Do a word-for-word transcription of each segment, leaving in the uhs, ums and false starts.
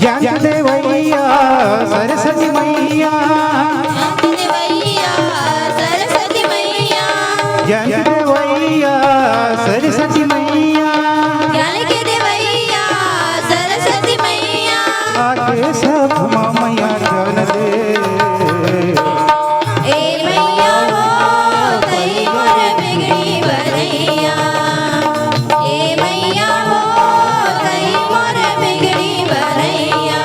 ज्ञान के देवैया सरस्वती मैया। ज्ञान के देवैया सरस्वती मैया। ज्ञान के देवैया सरस्वती मैया। ज्ञान के देवैया सरस्वती मैया। आके सब मा मैया ज्ञान दे। ए मैया हो, तही मोर बिगड़ी बनैया। ए मैया हो, तही मोर बिगड़ी बनैया।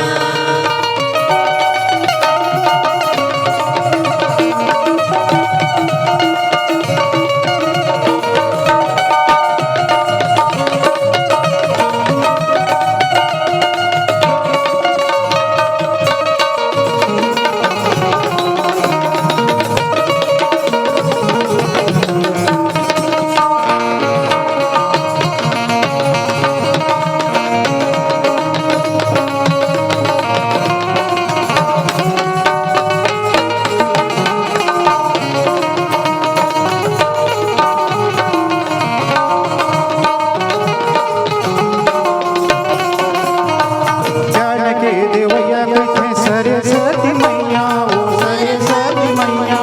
ज्ञान के देवैया कहिथे सरस्वती मैया, ओ सरस्वती मैया।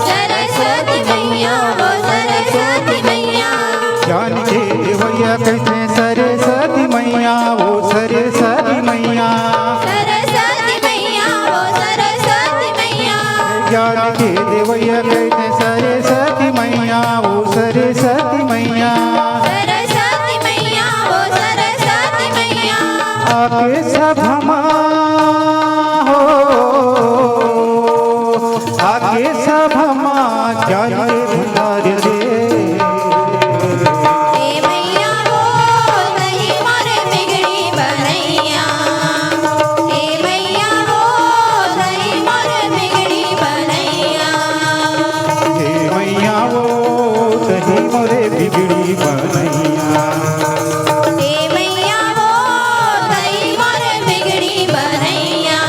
सरस्वती मैया, ओ सरस्वती मैया। ज्ञान के देवैया कहिथे सरस्वती मैया, ओ सरस्वती मैया। सरस्वती मैया, ओ सरस्वती मैया। ज्ञान के देवैया कहिथे सरस्वती मैया, ओ सरस्वती मैया। सरस्वती मैया, ओ सरस्वती मैया। आके सभा मा हो, आके सभा मा ज्ञान के भंडार दे। ए मैया हो, तही मोर बिगड़ी बनैया। ए मैया हो, तही मोर बिगड़ी बनैया। ए मैया हो, तही मोर बिगड़ी बनैया। ए मैया हो, तही मोर बिगड़ी बनैया।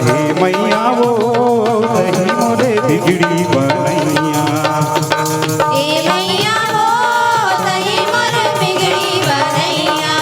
हे मैया वो, तही मोरे बिगड़ी बनैया। ए मैया वो, तही मोरे बिगड़ी बनैया।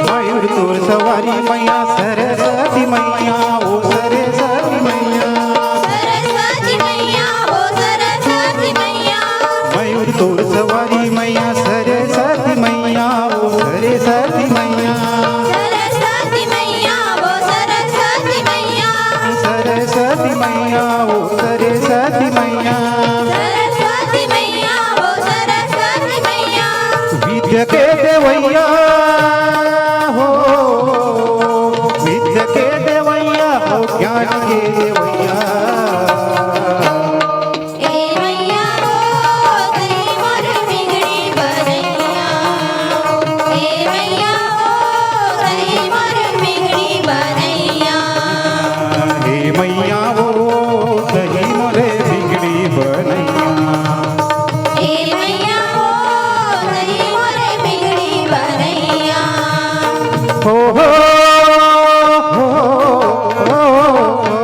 मयूर तोर सवारी मैया सरस्वती मैया, ओ सरस्वती मैया। सरस्वती मैया, ओ सरस्वती मैया। मयूर तोर सवारी मैया सरस्वती मैया, ओ सरस्वती मैया। सरस्वती मैया, ओ सरस्वती मैया। सरस्वती मैया, ओ सरस्वती मैया। सरस्वती मैया, ओ सरस्वती मैया। विद्या के देवैया हो, विद्या के देवैया हो, ज्ञान के देवैया। ए मैया हो, तही मोर बिगड़ी बनैया। ए मैया हो, तही मोर बिगड़ी बनैया। हे मैया हो, तही मोरे बिगड़ी बनैया। ए मैया हो, तही मोरे बिगड़ी बनैया। हो, हो, हो, हो, हो।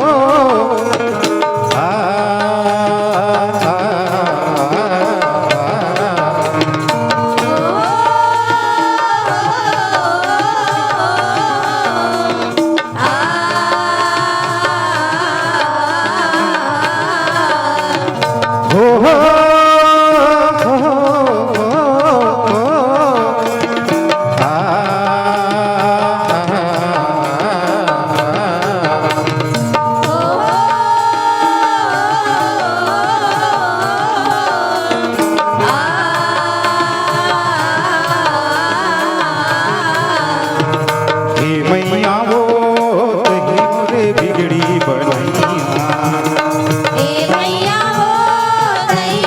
हे मैया वो, तही मोरे बिगड़ी बनैया। हे मैया वो, तही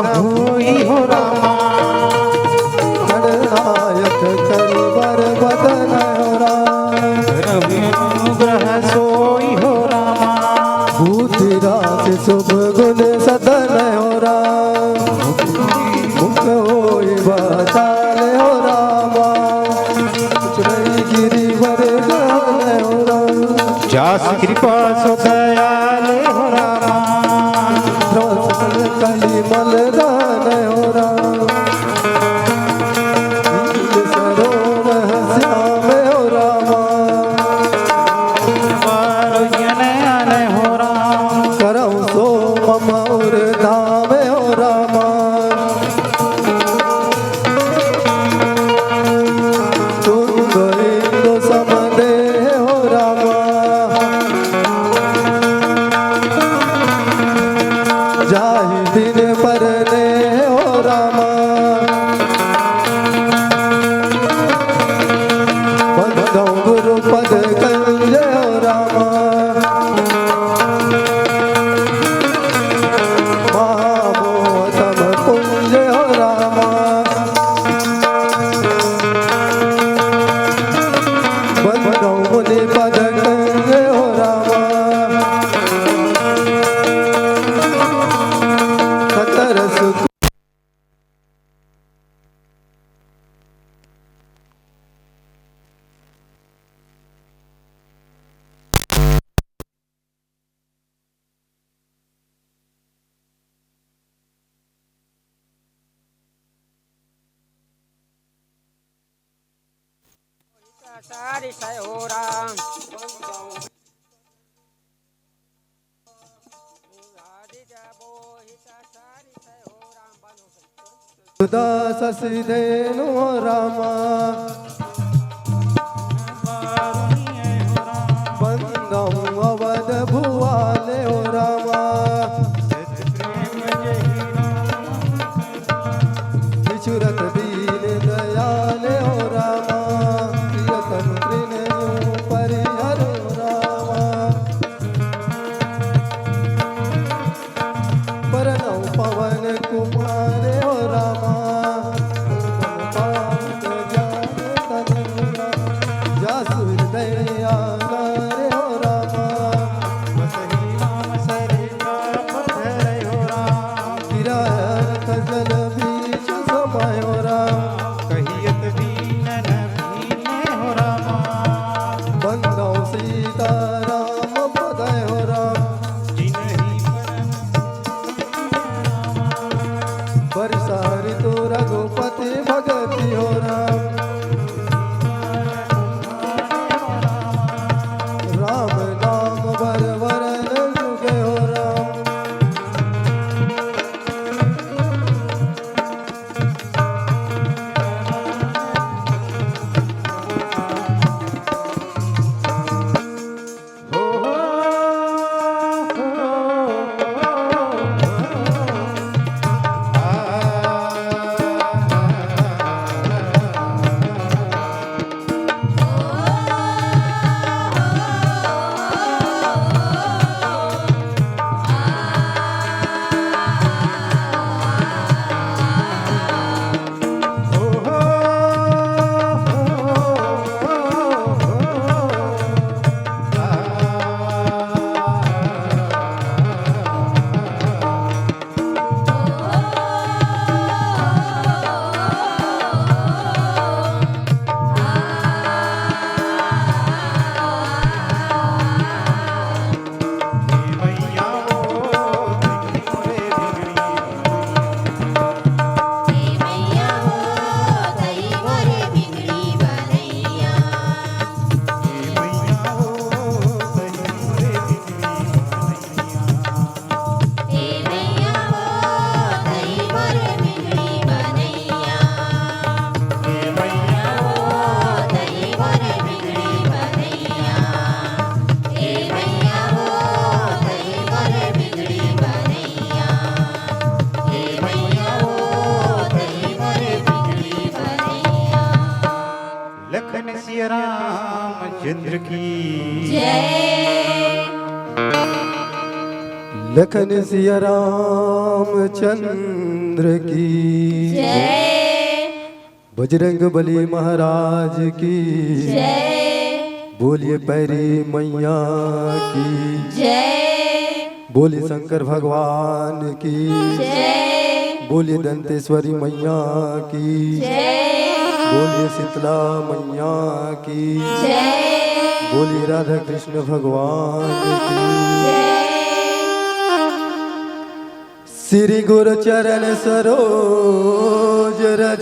होई हो रामा। खलनायक करिबर बदन हो राम। रवि अनुग्रह सोई हो रामा। बुद्धि राशि शुभ गुण सदन हो राम। मुख होई बचाल हो रामा। चुनरी गिरिवर गहन हो राम। जास कृपा सो दयाल हो रामा। सकल कली मल दान हो राम। नील सरोवर श्याम हो रामा। बार ज्ञान आन हो राम। करम सो मम उर धाम हो रामा। तुंग इंदु सम देह हो रामा। जाहि दिन परने हो रामा। बंधौ गुरु पद कंज हो रामा। महामोह तम पुंज हो रामा। बंधौ मुनि पद कंज हो रामा। सकल सुख सारी सै हो राम। सुधा शशि धेनु रामा। बंदौ अवध भुआले हो रामा। बिछुरत दीन दयाल हो रामा। प्रियतम तृण परिहर हो रामा। परनौ पवन कुमार हो रामा। पवन पावक ज्ञान तन हो रामा। जासु हृदय आधार हो रामा। बसहि राम सरिता पथ धर हो राम। गिरा अनथ जल बीच समय हो राम। कहियत दीन न कीन्हे हो रामा। बंदौ सीता राम पद हो राम। जिनहि परम वर्षा ऋतु रघुपति भगति हो राम। राम नाम बर वरन जुगे हो राम। लखन सिया रामचंद्र की जय। बजरंग बली महाराज की जय। बोलिए पैरी मैया की जय। बोलिए शंकर भगवान की जय। बोलिए दंतेश्वरी मैया की जय। बोलिए शीतला मैया की जय। बोलिए राधा कृष्ण भगवान की जय। श्री गुरु चरण सरोज रज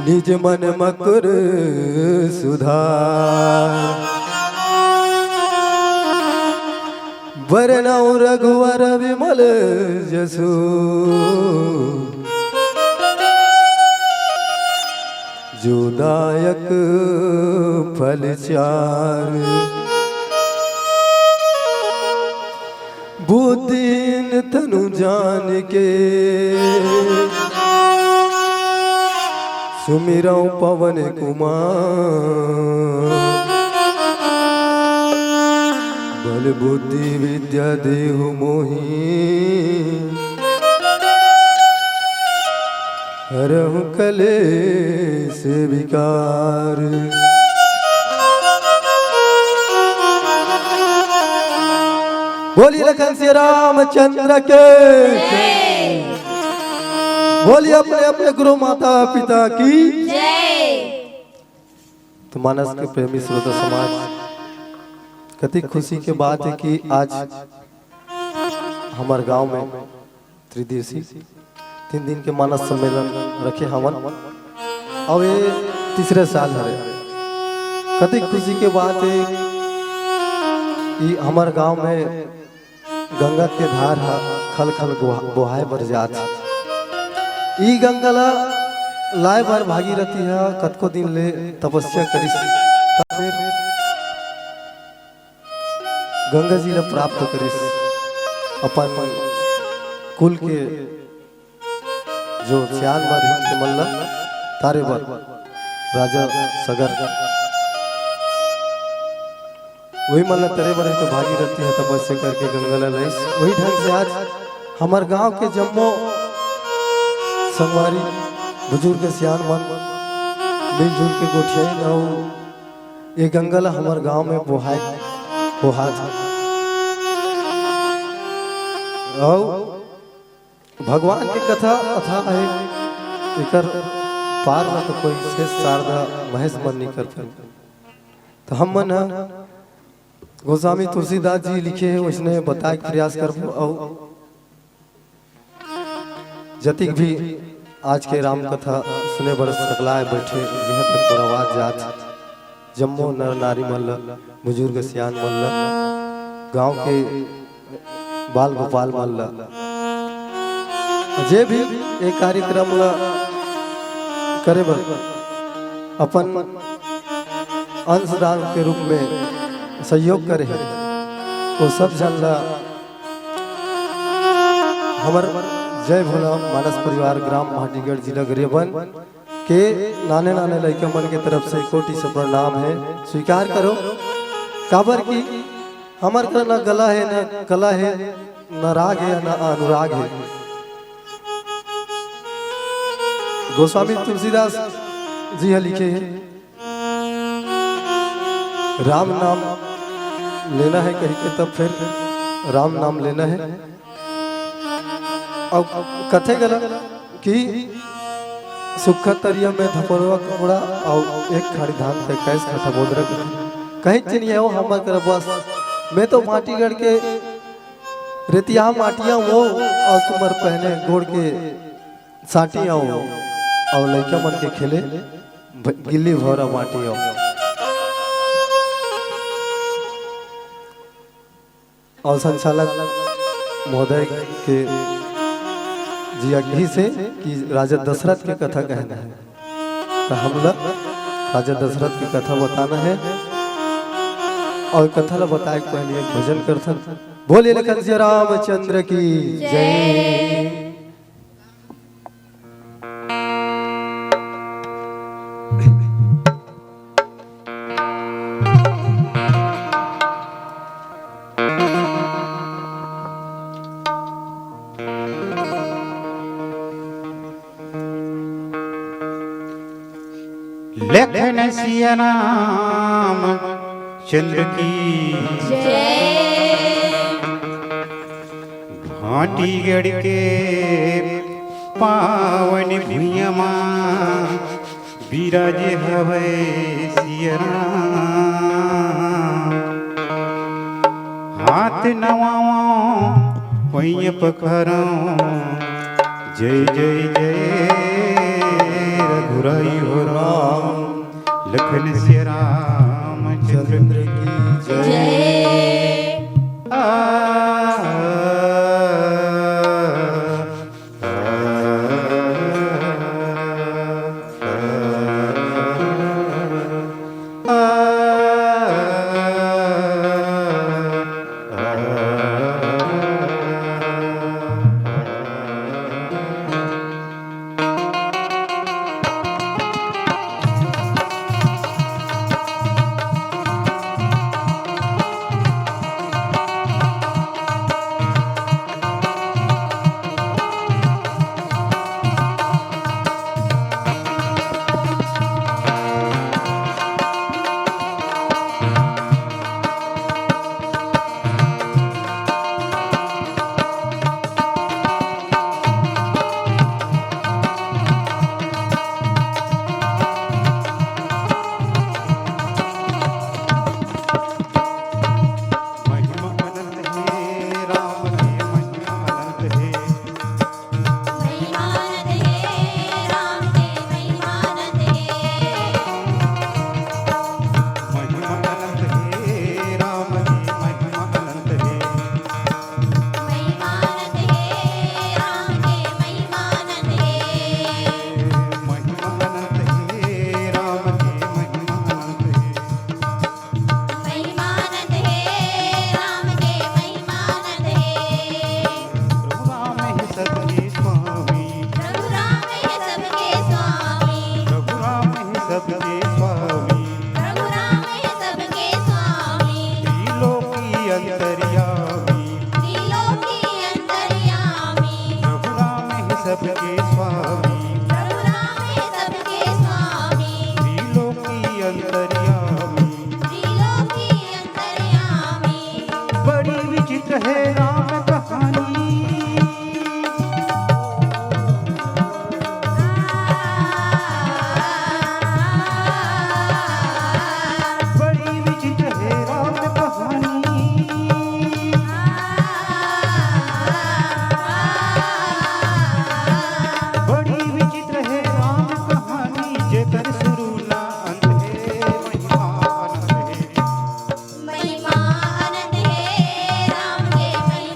निज मन मकुर सुधार। बरनउँ रघुवर विमल जसु जो दायक फल चार। बुद्धिहीन तनु जान के सुमिरउँ पवन कुमार। बल बुद्धि विद्या देहु मोहि हरहु कलेस विकार। बोलिए लखन सिया रामचंद्र के। बोलिए अपने अपने गुरु माता पिता की। तो मानस के प्रेमी श्रोता समाज, कति खुशी के बात है कि आज हमर गांव में त्रिदिवसीय तीन दिन के मानस सम्मेलन रखे हवन। अब ये तीसरे साल हरे। कति खुशी के बात है कि हमर गांव में गंगा के धार ह खल खल बोहा-, बोहाय बर जात हे। ई गंगा ला लाय बर भागीरथी ह कतको दिन ले तपस्या करिस। त फिर गंगा जी ला प्राप्त करिस, अपन कुल के जो सियान मन रहिन ते मन ला तारे बर राजा सगर वही मन ला तरे बर तो भागीरथी ह तपस्या करके गंगा ला लइस। वही ढंग से आज हमर गांव के जम्मो संगवारी बुजुर्ग सियान मन मिलजुल के गोठियाइन अउ ये गंगा ला हमर गांव में बोहाय, बोहात हे। अउ भगवान के कथा अथाह हे, एकर पार ला तो कोई शेष शारदा महेश मन नहीं कर पाए। तो हम मन ह गोस्वामी तुलसीदास जी लिखे हे, वइसने बताए के प्रयास करबो। अउ जतिक भी आज के राम कथा सुने बर सकलाय बैठे, जिहां तक मोर आवाज जात, जम्मो नर नारी मन ल, बुजुर्ग सियान मन ल, गांव के बाल गोपाल मन ल, जे भी ये कार्यक्रम ल करे बर अपन अंशदान के रूप में सहयोग करे हे, वो सब झन ल हमर जय भोला मानस परिवार, ग्राम भाटीगढ़, जिला गरियाबंद के नाने नाने लइका मन के तरफ से कोटि से प्रणाम हे, स्वीकार करो। काबर कि हमर करा न गला हे, न कला हे, न राग हे, न अनुराग हे। गोस्वामी तुलसीदास जी ह लिखे हे, राम नाम लेना हे कहिके तब फिर राम नाम लेना हे। अउ कथे गला कि सुक्खा तरिया में धपोरवा कुकड़ा अउ एक खाड़ी धान पे कैस खटा बोदरा कथे। कहीं चिनिया हो हमर करा बस, मैं तो भाटीगढ़ के रेतिया माटिया हूँ अउ तुम्हर पहने गोड़ के साटी आऊँ अउ लइका मन के खेले भ-, गिल्ली भौरा बाटी आऊँ। अउ संचालक महोदय के जी आग्रह से कि राजा दशरथ के कथा कहना हे, त हमला राजा दशरथ के कथा बताना हे। अउ कथा ला बताए के पहले एक भजन करथन। बोलिए लखन सिया रामचंद्र की जय। सिया राम चंद्र की जय। भाटीगढ़ के पावन भुइयां मा बिराजे हवय सिया राम। हाथ नवावं, पैया पखारंव, जय जय जय रघुराई हो राम। लखन सिया राम चंद्र की जय। जय। आ, आ, आ, आ, आ। महिमा अनंत हे राम के, महिमा अनंत हे। महिमा अनंत हे राम के, महिमा अनंत हे। महिमा अनंत हे राम के, महिमा अनंत हे। महिमा अनंत हे राम के, महिमा अनंत हे। महिमा अनंत हे राम के, महिमा अनंत हे। महिमा अनंत हे राम के, महिमा अनंत हे। प्रभु राम हे सबके स्वामी। प्रभु राम हे सबके स्वामी। प्रभु राम हे सबके स्वामी। प्रभु राम हे सबके स्वामी। त्रिलोकी अंतर्यामी। त्रिलोकी अंतर्यामी। प्रभु राम हे सबके स्वामी। प्रभु राम हे सबके स्वामी। त्रिलोकी अंतर्यामी। त्रिलोकी अंतर्यामी। बड़ी विचित्र हे राम कहानी। बड़ी विचित्र हे राम कहानी। बड़ी विचित्र हे राम कहानी, जेकर शुरू ना अंत हे, महिमा अनंत हे। महिमा अनंत हे राम के,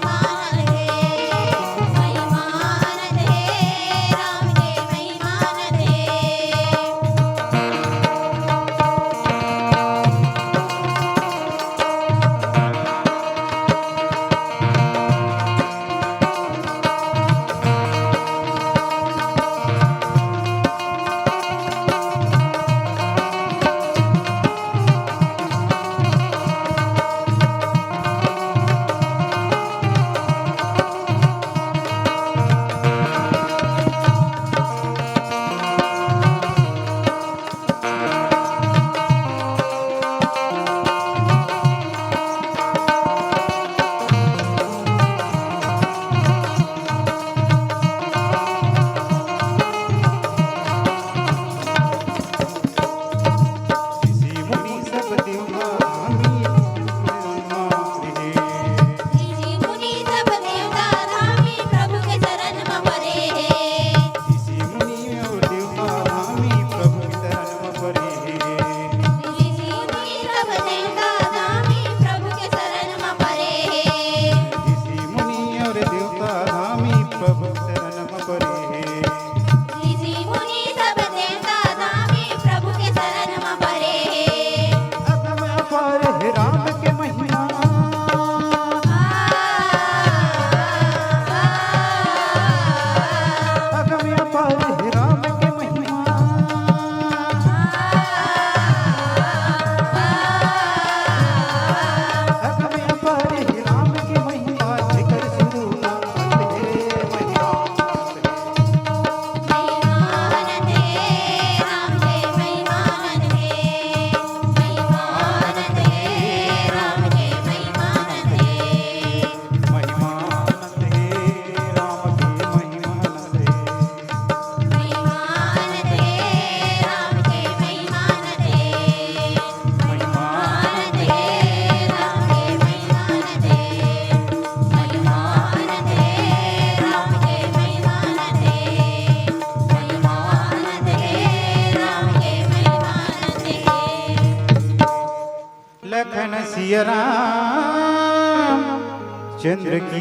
चंद्र की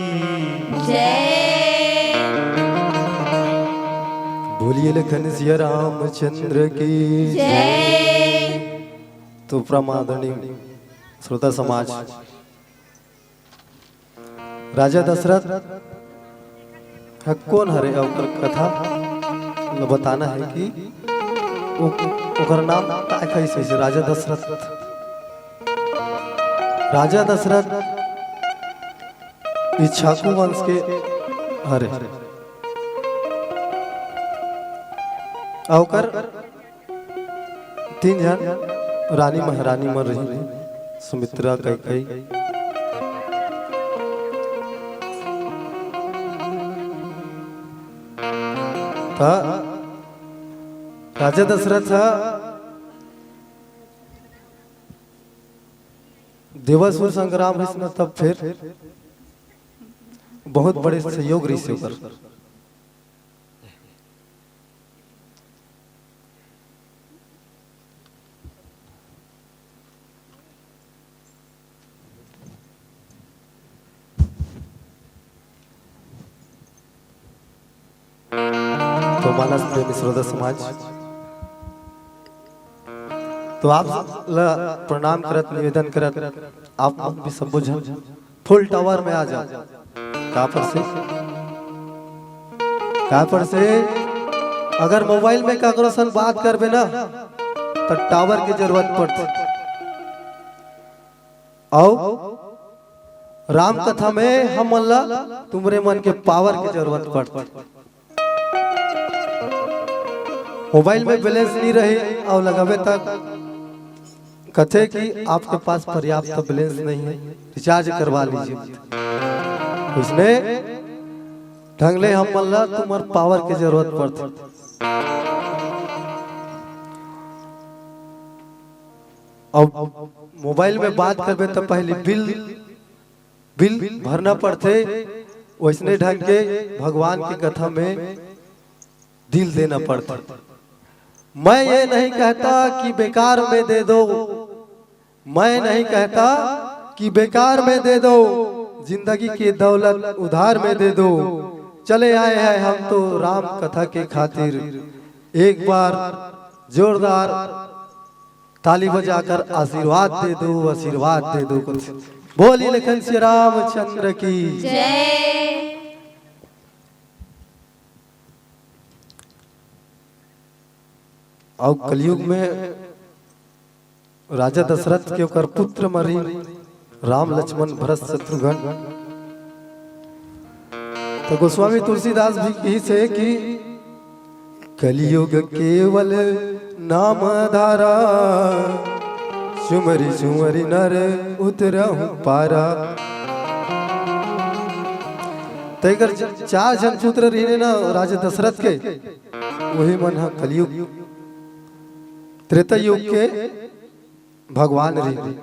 जय। बोलिए लखन सिया रामचंद्र की जय। तो परम आदरणीय श्रोता समाज, राजा दशरथ ह कोन हरे, ओकर कथा ल बताना हे कि ओ-, ओकर नाम काय कहिस हे राजा दशरथ। राजा दशरथ इक्ष्वाकु वंश के हरे। अउ ओकर तीन झन रानी महारानी मन रहिन, सुमित्रा, कैकेयी। त राजा दशरथ ह देवासुर संग्राम होइस न, तब फेर बहुत बड़े सहयोग रहिस ओकर। तो मानस प्रेमी श्रोता समाज, तो आप ला प्रणाम करत, निवेदन करत, आप मन भी सबो झन फुल टावर में आ जाओ। काबर से, काबर से अगर मोबाइल में काकरो सन बात करबे ना, त टावर के जरूरत पड़थे। अउ राम कथा में हमन ला तुमरे मन के पावर के जरूरत पड़थे। मोबाइल में बैलेंस नहीं रहे अउ लगाबे तक कथे कि आपके पास पर्याप्त बैलेंस नहीं है, रिचार्ज करवा लीजिए। इसने ढंग ले हमन ला तुमर पावर के जरूरत पड़थे। अब मोबाइल में बात करबे त पहले बिल, बिल भरना पड़थे। वैसने ढंग के भगवान की कथा में दिल देना पड़थे। मैं ये नहीं कहता कि बेकार में दे दो, मैं नहीं कहता कि बेकार में दे दो, जिंदगी की दौलत उधार में दे दो। चले आए हैं हम तो राम कथा के खातिर, एक बार जोरदार ताली बजाकर आशीर्वाद दे दो, आशीर्वाद दे दो कुछ। बोलिए लखन श्री रामचंद्र की जय। अउ कलयुग में राजा दशरथ के ओकर पुत्र मरी, राम, लक्ष्मण, भरत, शत्रुघ्न। तो गोस्वामी तुलसीदास भी कहिस हे कि कलयुग केवल नाम धारा, सुमरि सुमरि नर उतरहु पारा। तो एकर च-, चार झन पुत्र रहिन ना राजा दशरथ के, वही मन ह कलयुग, त्रेता युग के भगवान रहिन।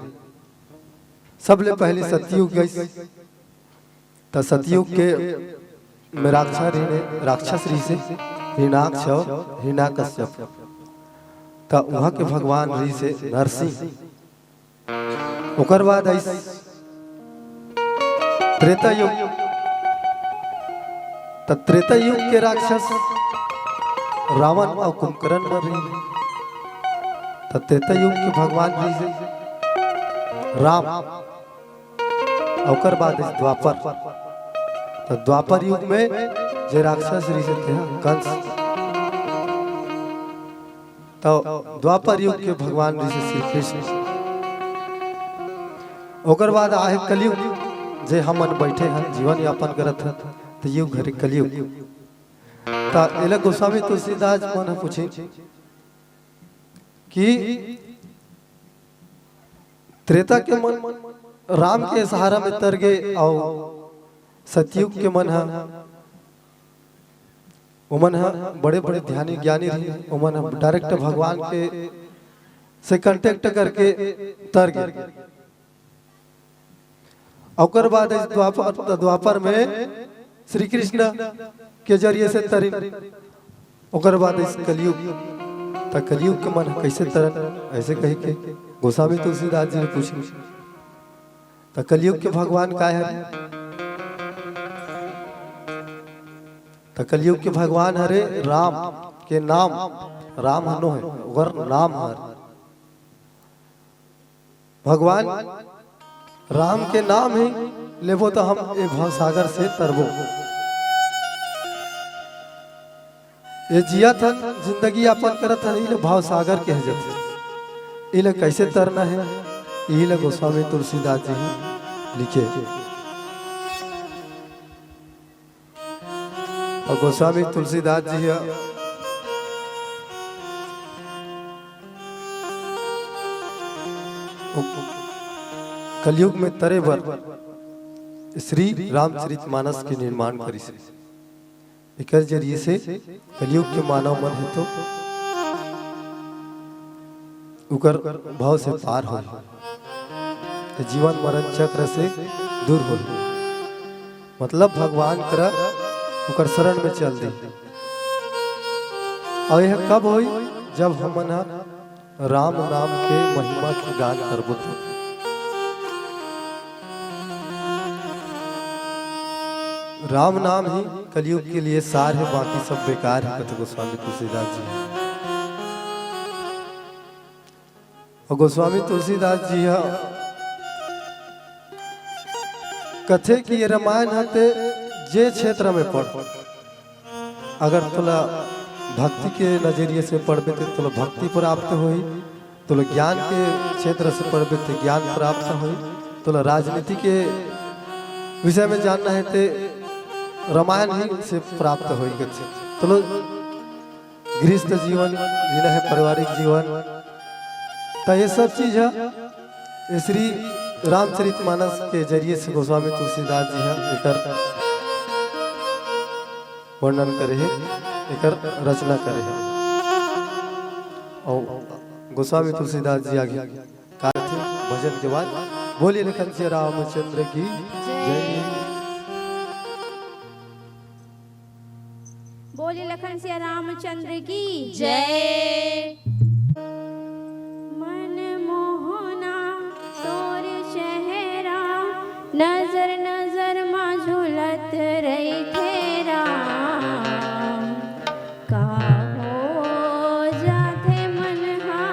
सबले पहली सतयुग गइस, त सतयुग के में राक्षस रहिन, राक्षस रहिसे, हिरणाक्ष अउ हिरण्यकश्यप। त उहाँ के भगवान रहिसे नरसिंह। ओकर बाद आइस त्रेता युग। त त्रेता युग के राक्षस रावण अउ कुंभकर्ण मन रहिन। त त्रेता युग के भगवान रहिसे राम। ओकर बाद आइस द्वापर। त द्वापर युग में जे राक्षस रहिसे तेहा कंस। त द्वापर युग के भगवान रहिसे श्री कृष्ण। ओकर बाद आहे कलयुग, जे हमन बइठे हन, जीवन यापन करत हन, त युग हरे कलयुग। त एला गोस्वामी तुलसीदास मन ह पूछे कि त्रेता के मन राम के सहारा में तर गे अउ सतयुग के मन ह, ओमन ह बड़े-बड़े ध्यानी ज्ञानी रहिन, ओमन ह direct भगवान के से contact करके तर गे। ओकर बाद इस द्वापर, द्वापर में श्री कृष्ण के जरिए से तरिन। ओकर बाद इस कलयुग, त कलयुग के मन ह कइसे तरन, ऐसे कहि के गोस्वामी तुलसीदास जी ने पूछे। त कलयुग के भगवान काय हरे? त कलयुग के भगवान हरे राम के नाम, राम ह नोहे, ओकर नाम हरे। भगवान राम के नाम ही लेबो त हम ए भवसागर से तरबो। ए जियत हन, जिंदगी यापन करत हन, इले भवसागर कहे जाथे। इले कैसे तरना हे, इले गोस्वामी तुलसीदास जी ही लिखे। अउ गोस्वामी तुलसीदास जी ह कलयुग में तरे बर श्री रामचरित मानस के निर्माण करिस। एकर जरिए से कलयुग के मानव मन हे तो उकर भव से पार होही, त जीवन मरण चक्र से दूर होही। मतलब भगवान करा उकर शरण में चल दे। अउ यह कब होई? जब हमन ह राम नाम के महिमा के गान करबो तो। राम नाम ही कलयुग के लिए सार है, बाकी सब बेकार है, कथे गोस्वामी तुलसीदास जी। अउ गोस्वामी तुलसीदास जी ह कथे कि ये रामायण ह ते जे क्षेत्र में पढ़, अगर तोला भक्ति के नजरिए से पढ़बे ते तोला भक्ति प्राप्त होही, तोला ज्ञान के क्षेत्र से पढ़बे ते ज्ञान प्राप्त होही, तोला राजनीति के विषय में जानना हे ते रामायण ही से प्राप्त होही कथे। तोला गृहस्थ जीवन जीना हे, पारिवारिक जीवन, त ये सब चीज ह ये श्री रामचरित मानस के जरिए से गोस्वामी तुलसीदास जी ह एकर वर्णन करे हे, एकर रचना करे हे। अउ गोस्वामी तुलसीदास जी आगे का कथे भजन के बाद, बोलिए लखन सिया रामचंद्र की जय। बोलिए लखन सिया रामचंद्र की जय। मन मोहना तोर चेहरा, नजर नजर मा झूलत रहिथे राम। का हो जाथे मन हा,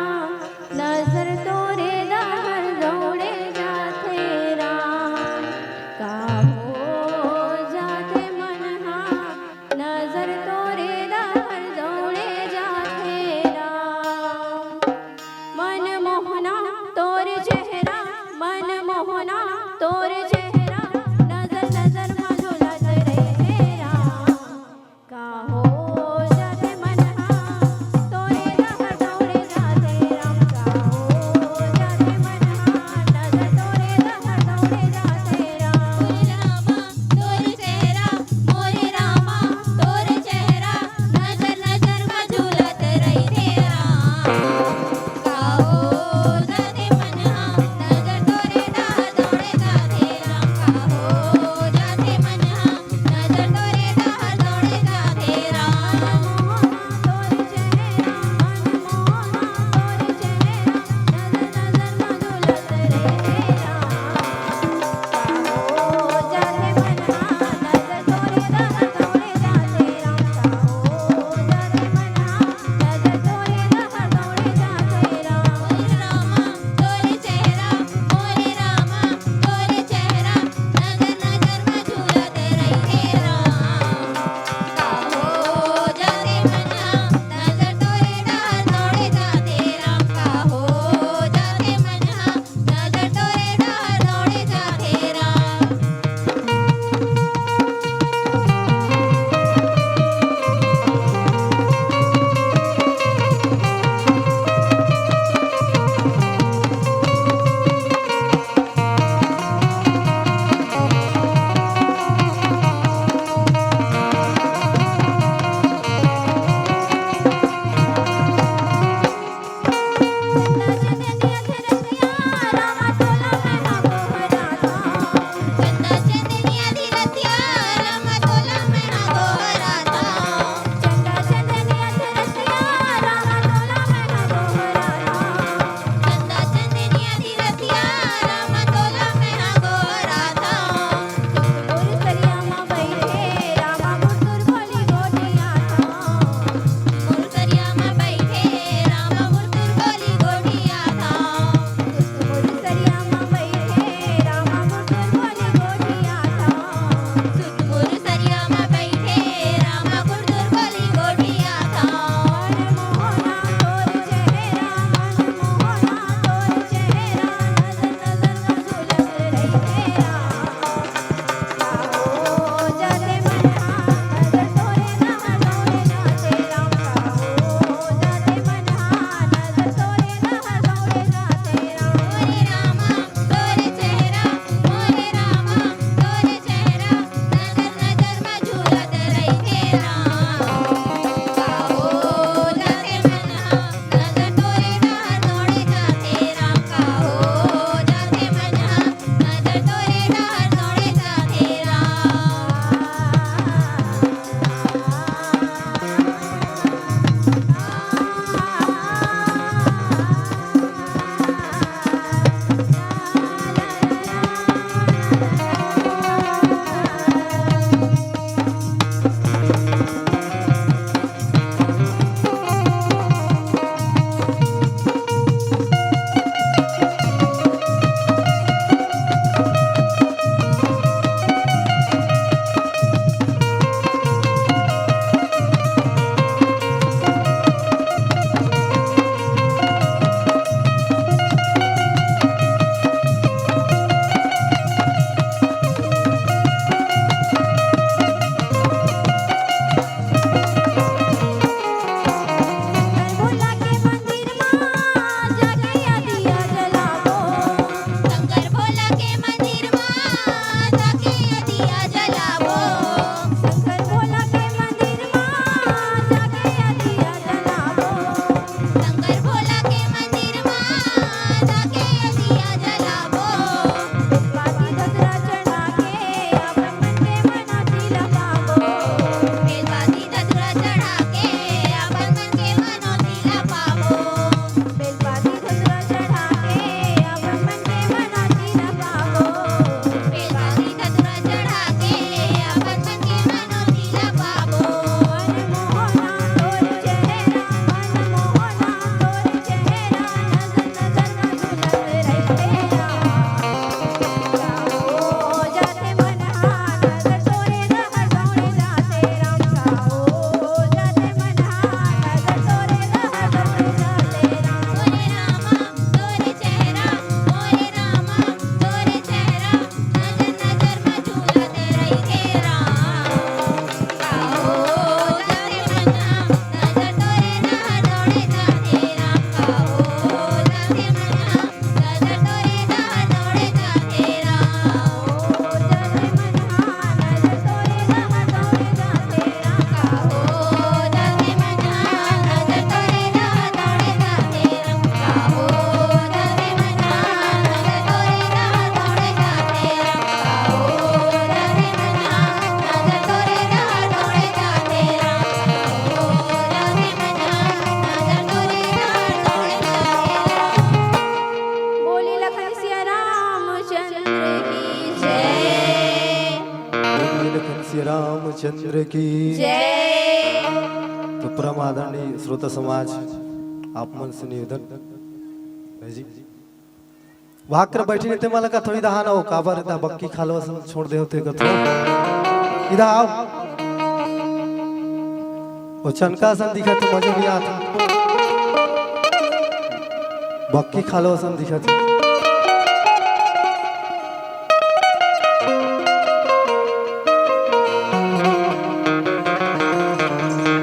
नजर तोरे डहर दौड़े जाथे राम। का हो जाथे मन हा, नजर तोरे डहर दौड़े जाथे राम। मन मोहना तोर चेहरा, मन मोहना तोर चेहरा, नजर नजर मा झूलत रहिथे रामचंद्र की। जय। तो परम आदरणीय श्रोता समाज, आप मन से निवेदन है जी, भाग कर बैठी नहीं ते मला का थोड़ी दहा ना हो, काबर इतना बक्की खालो असन छोड़ दे होते कथो। इधर आओ। वो चनका असन दिखा तो मजा नहीं आता। बक्की खालो असन दिखा तो।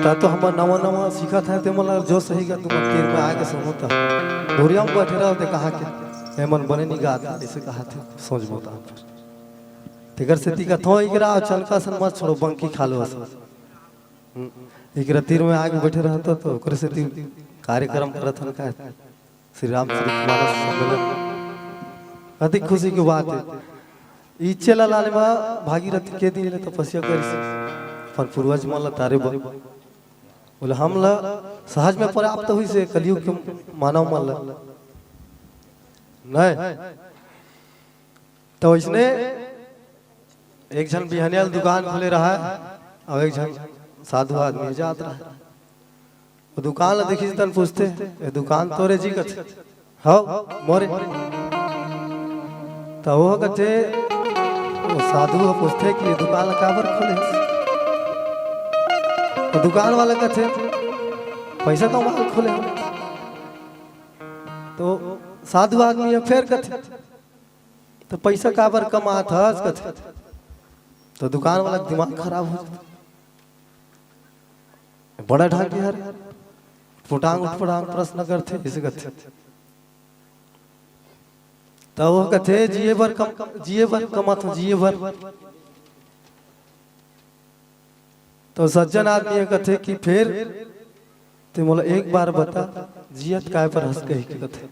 ता तो हमर नवा नवा सीखत है, ते मोला जो सही का तुम तीर में आके समझता। धुरिया में बैठे रहो ते कहा के, ए मन बने नहीं गात, ऐसे कहा थे, सोच बोता। तेकर सेती कथों इकरा चनका असन मत छोड़ो, बक्की खालो असन। हम्म, इकरा तीर में आके बैठे रहता तो ओकरे सेती कार्यक्रम करत हन का। श्री राम चरित मानस सम्मेलन। अति खुशी की बात है। इच्छे ला लाले मा भागीरथी के दिन ले तपस्या करिस। अपन पूर्वज मन ला तारे बर। बोले हम ला सहज में प्राप्त हुई से कलयुग के मानव मन ला। नहीं। तो इसने एक झन बिहनिया ल दुकान खोले रहा है और एक झन साधु आदमी जात रहा है। वो दुकान ल देखिस तन पूछते, "ये दुकान तोरे जी?" कथे, "हव, मोरे।" त वो कथे, वो साधु ह पूछथे कि "ये दुकान ल काबर खोले?" वो दुकान वाला कथे, "पैसा कमाए ल खोले।" तो साधु आदमी ह फेर कथे, "त पैसा काबर कमात हस?" कथे। तो दुकान वाला के दिमाग खराब हो जाथे। बड़ा ढांकी हर फुटांग उठफुटांग प्रश्न करथे, इसे कथे। त वो कथे, "जिए बर कम, जिए बर कमात हूँ, जिए बर।" तो सज्जन आदमी ये कथे कि "फेर ते मोला एक बार बता, जियत काय बर हस?" कहि के कथे।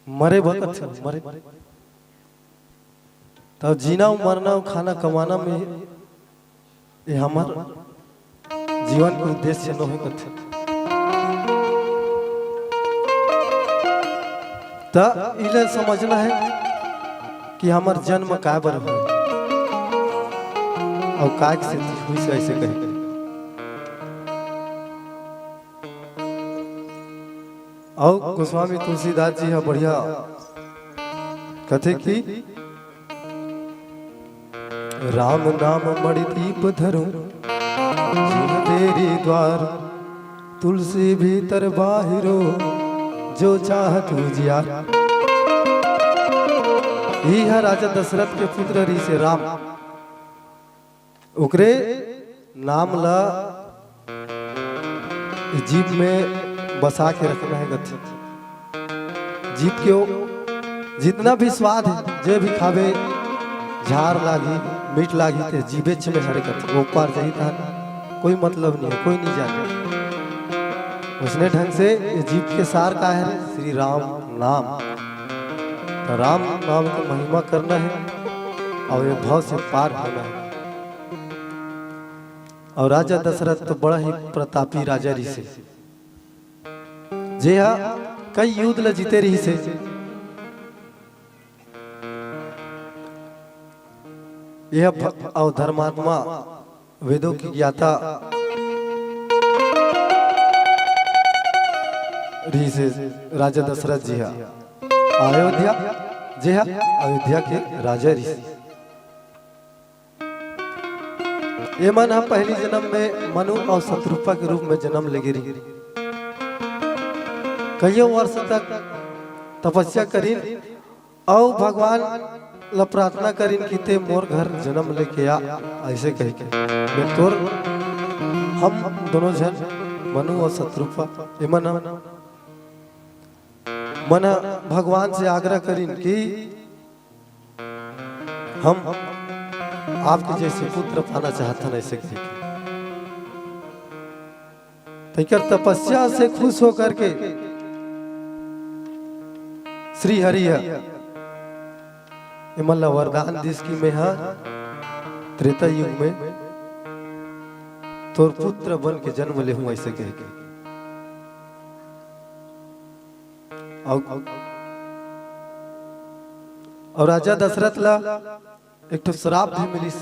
मरे बर कथे, मरे। त जीना, मरना, खाना, कमाना में ये हमर जीवन के उद्देश्य नोहे कथे। त इले समझना है कि हमर जन्म काय बर होय अउ काय के सेती होइस, ऐसे कहे। अउ गोस्वामी तुलसीदास जी ह बढ़िया कथे कि "राम नाम मणिदीप धरूं, जिन तेरी द्वार, तुलसी भीतर बाहिरो, जो चाहत उजियार।" इही ह राजा दशरथ के पुत्र रिहिसे राम। ओकरे नाम ला जीभ में बसा के रखना है कथे। जीभ के ओ, जितना भी स्वाद है, जे भी खाबे, झार लागी, मीठ लागी, ते जीभेच में हरे कथे। वो पार जाही तहान कोई मतलब नहीं है, कोई नहीं जाने। उसने ढंग से ये जीभ के सार का है रे, श्री राम नाम। तो राम नाम की महिमा करना है और ये भव से पार होना है। अउ राजा दशरथ तो बड़ा ही प्रतापी राजा रिहिसे, जे हा कई युद्ध ल जीते रिहिसे। यह भ-, अउ धर्मात्मा, वेदों की ज्ञाता रिहिसे राजा दशरथ जी हा अयोध्या, जे हा अयोध्या के राजा रिहिसे। ये मन ह पहली जन्म में मनु अउ शतरूपा के रूप में जन्म लेगे रहिन। कइयों वर्ष तक तपस्या करिन अउ भगवान ल प्रार्थना करिन कि "ते मोर घर जन्म लेके आ", ऐसे कह के। मैं तोर, हम दोनों झन, मनु अउ शतरूपा, ये मन ह, मन ह भगवान से आग्रह करिन कि हम आपके जैसे पुत्र पाना चाहत हन, ऐसे कह के। तेकर तपस्या से खुश होकर के श्री हरि ह एमन ला वरदान दिस कि मैं ह त्रेता युग में तोर पुत्र बन के जन्म लेहूं, ऐसे कह के। अउ, अउ राजा दशरथ ला एक ठो श्राप भी मिलिस,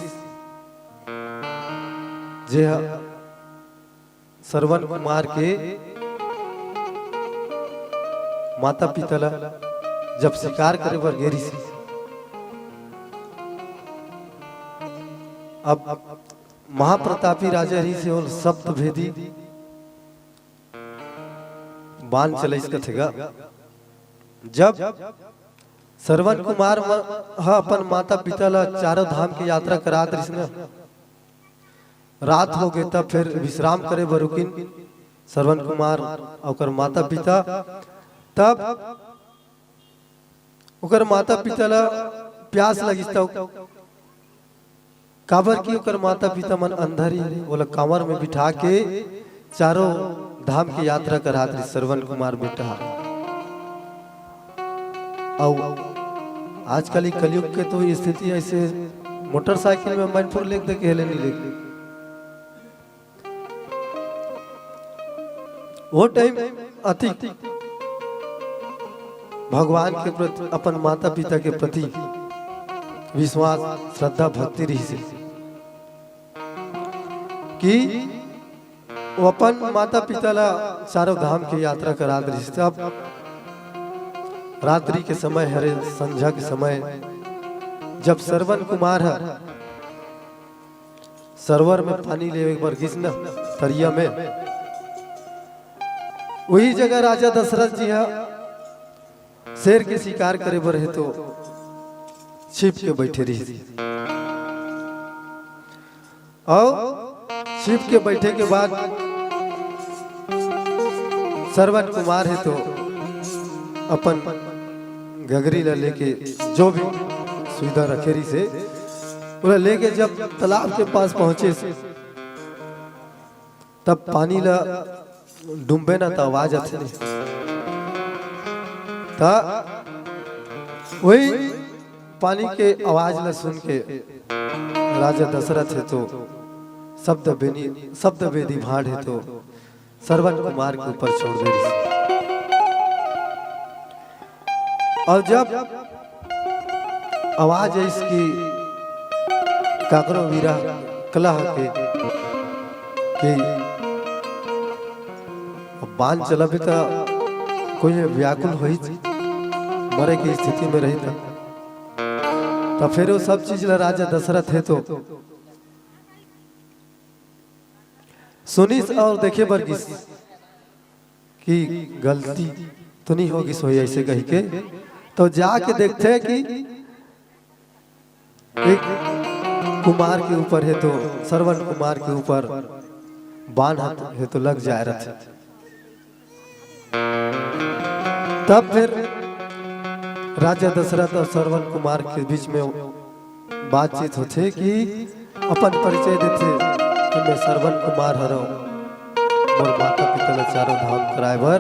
जे ह श्रवण कुमार के माता पिता ला जब शिकार करे बर गे रिहिस, अब महाप्रतापी राजा रिहिस, ओला सप्त भेदी बाण चलाइस कथे गा। जब श्रवण कुमार म-, ह अपन माता पिता ला चारों धाम के यात्रा करात रिहिस न, रात हो गे, तब फिर विश्राम करे बर रुकिन श्रवण कुमार अउ ओकर माता पिता। तब ओकर माता पिता ला प्यास लगिस, त काबर कि ओकर माता पिता मन अंधा रिहिन, ओला कांवर में बिठा के चारों धाम के यात्रा करात रिहिस श्रवण कुमार बेटा। अउ आजकल ई कलयुग के तो स्थिति ऐसे, मोटरसाइकिल में मैनपुर लेग दे के हेले नहीं लेग। वो टाइम अति भगवान के प्रति, अपन माता पिता के प्रति विश्वास, श्रद्धा, भक्ति रिहिस हे कि वो अपन माता पिता ला चारों धाम के यात्रा करात रिहिस। तब रात्रि के समय हरे, संझा के समय, जब श्रवण कुमार ह सरोवर में पानी लेवे बर गिस न, तरिया में, वही जगह राजा दशरथ जी ह शेर के शिकार करे बर हे तो छिप के बैठे रिहिस। अउ छिप के बैठे के बाद श्रवण कुमार हे तो अपन घघरी ला लेके, जो भी सुविधा रखे रिहिस हे, ओला लेके जब तालाब के पास पहुंचिस, तब पानी ला डूबे ना त आवाज आथे नहीं। त वही पानी के आवाज ला सुन के राजा दशरथ हे तो शब्द बेनी, शब्द बेदी भांड हे तो श्रवण कुमार के ऊपर छोड़ दे रिहिस। अउ जब आवाज आइस कि काकरो वीरा कलह के, कि अब बाण चलाबे त कोई व्याकुल होही, मरे के स्थिति में रही त, त फिर वो सब चीज ला राजा दशरथ हे तो सुनिस अउ देखे बर गिस कि गलती तो नहीं हो गिस होही ऐसे कही के, तो जाके देखथे कि एक कुमार के ऊपर हे तो, श्रवण कुमार के ऊपर बाण हे तो लग जाए रथे। तब फिर राजा दशरथ अउ श्रवण कुमार के बीच में बातचीत होथे कि अपन परिचय देथे कि मैं श्रवण कुमार हरव, मोर माता पिता ला चारों धाम कराए बर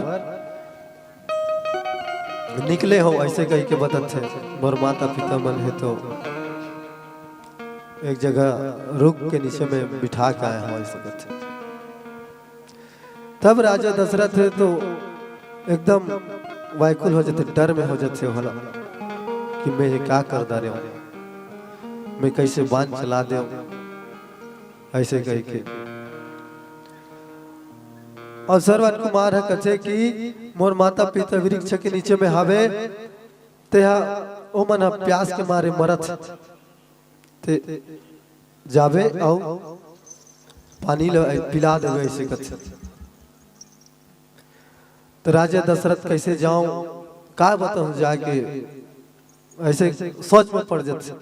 निकले हो, ऐसे कही के बतथे। मोर माता पिता मन हे तो एक जगह रुख के नीचे में बिठा के आए हो, ऐसे कथे। तब राजा दशरथ हे तो एकदम व्याकुल हो जाथे, डर में हो जाथे होला कि मैं ये का कर डारेंव, मैं कैसे बाण चला देंव, ऐसे कही के। अउ श्रवण कुमार ह कथे कि मोर माता पिता वृक्ष के नीचे में हावे, तेहा ओमन ह प्यास के मारे मरत, ते जाबे अउ पानी ल पिला देबे, ऐसे कथे। त राजा दशरथ कैसे जाऊं, का बताऊं जाके, ऐसे सोच में पड़ जाथे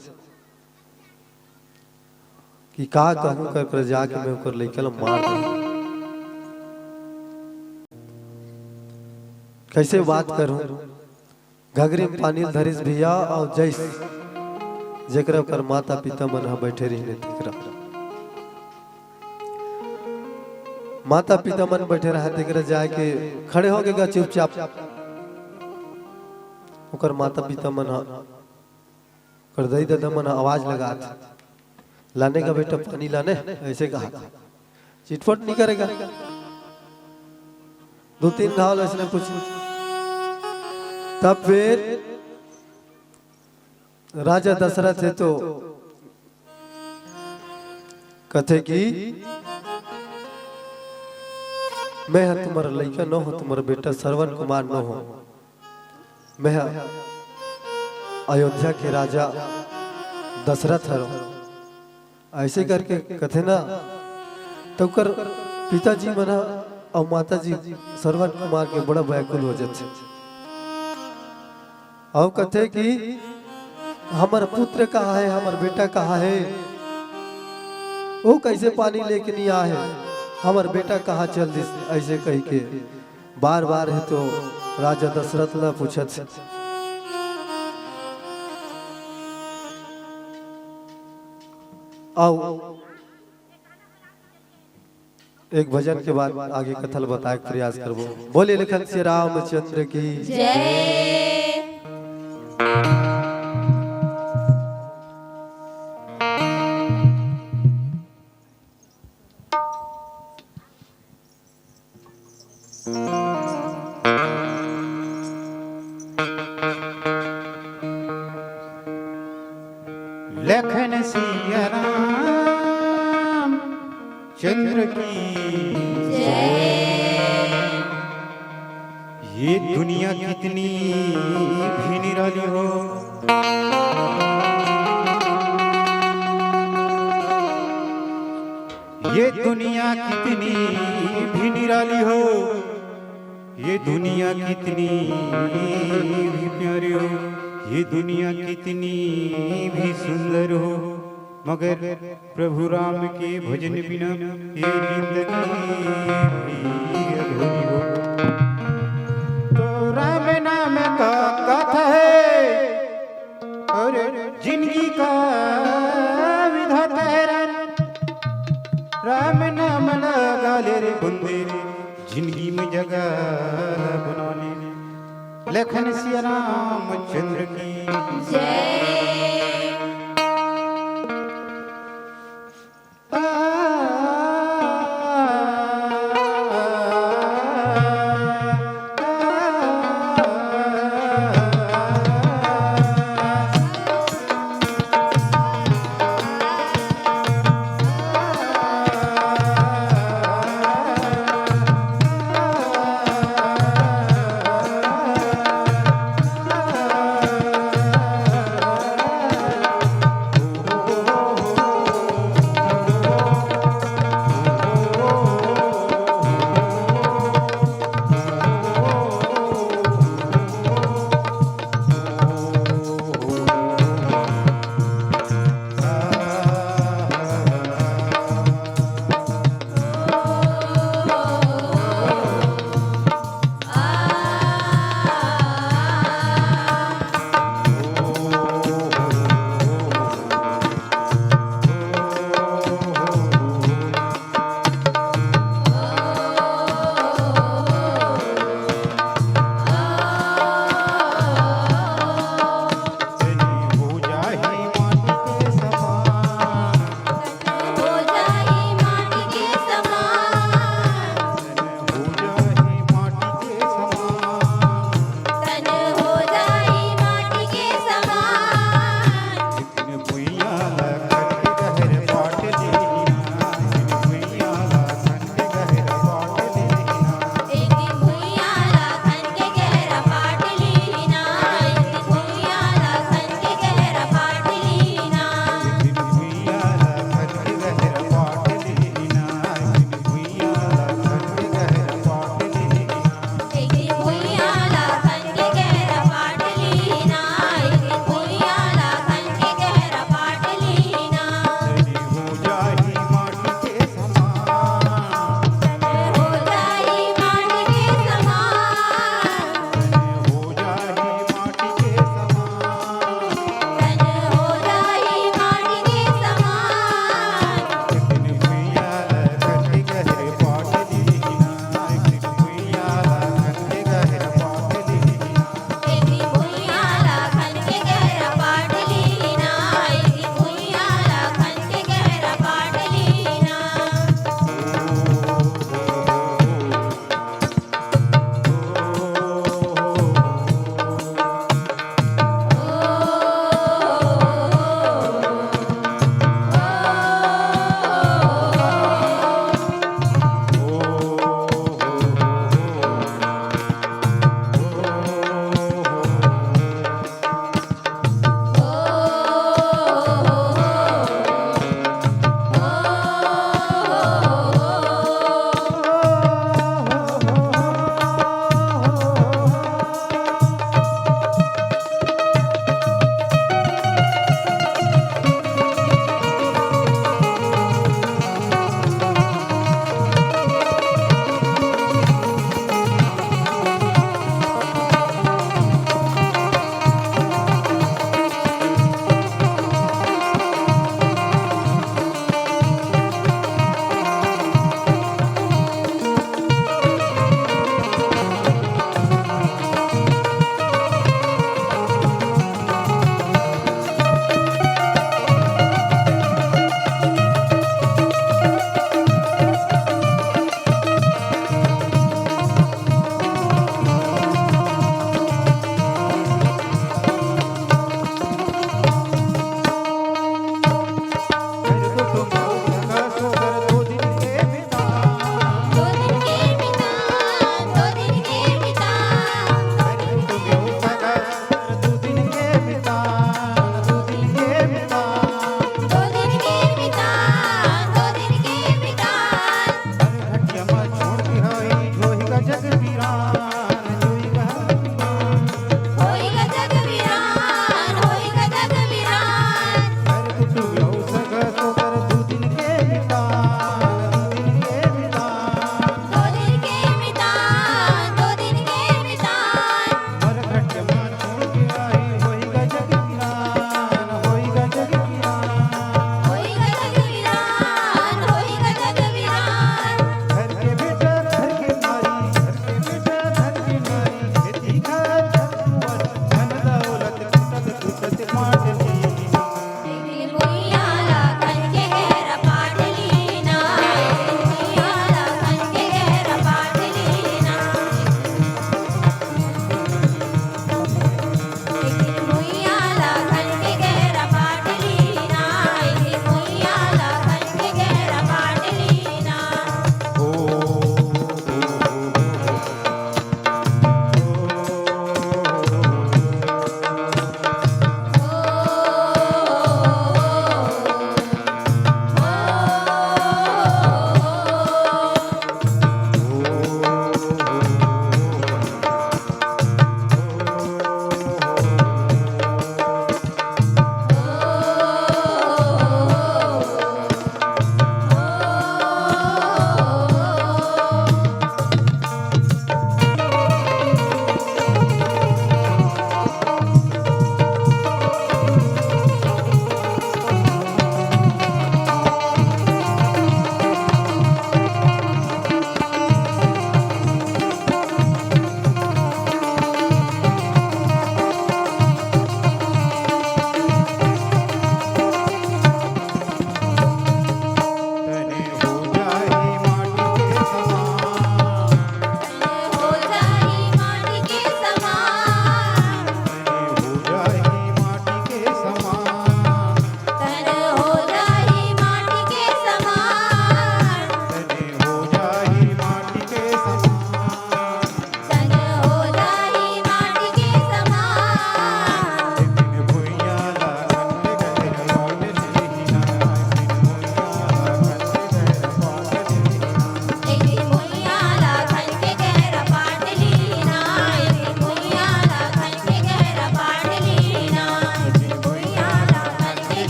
कि का कहूं कर, कर जाके मैं ओकर लइका ल मार दूं। कैसे बात करूं, घघरी में पानी ल धरिस भैया, अउ जइस जेकरा ओकर माता पिता मन ह बैठे रहिन तेकरा, माता पिता मन बैठे रहे तेकरा जाके खड़े हो गे गा चुपचाप। ओकर माता पिता मन ह, ओकर दाई ददा मन ह आवाज लगात, "लाने का बेटा, पानी लाने?" ऐसे कहा। चिटपट नहीं करेगा। दो तीन घाव ऐसने कुछ। तब फिर राजा दशरथ हे तो कथे कि मैं ह तुम्हारा लइका नो हो, तुम्हारा बेटा श्रवण कुमार नो हो, मैं ह अयोध्या के राजा दशरथ हरो। ऐसे करके कथे ना, तो ओकर पिताजी मन ह अउ माताजी श्रवण कुमार के बड़ा व्याकुल हो जाथे। अउ कथे कि हमर पुत्र कहाँ है, हमर बेटा कहाँ है, वो कैसे पानी लेके नहीं आए है, हमर बेटा कहाँ चल दिस, ऐसे कह के बार बार है तो राजा दशरथ ला पूछत हे। अउ एक भजन के बाद आगे कथा ल बताए के प्रयास करबो। बोले लखन सिया रामचंद्र की। जय। लखन सिया राम चंद्र की जय। ये दुनिया कितनी भी निराली हो, ये दुनिया कितनी भी निराली हो, ये दुनिया कितनी भी प्यारी हो, ये दुनिया कितनी भी सुंदर हो, मगर प्रभु राम के भजन बिना ये जिंदगी भी अधूरी हो। तो राम नाम का कथा है और जिंदगी का विधाता है राम। राम नाम लगा ले रे बंदे, जिंदगी में जगह बना ले। लखन सिया रामचंद्र की जय।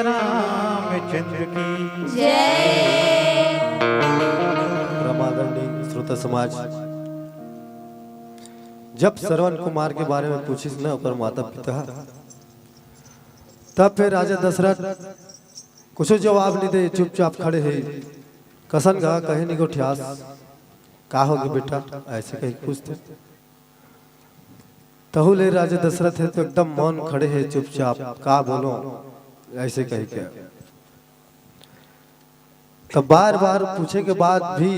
रामचंद्र की जय। परमादरणीय श्रोता समाज, जब श्रवण कुमार के बारे में पूछिस न ओकर माता पिता, तब फिर राजा दशरथ कुछ जवाब नहीं दे, चुपचाप खड़े हे। कसन गा कहे नहीं गोठियास, का होगे बेटा, ऐसे कही पूछथे। तहु ले राजा दशरथ हे तो एकदम मौन खड़े हे, चुपचाप, का बोलो, ऐसे कही के। तो बार बार पूछे के बाद भी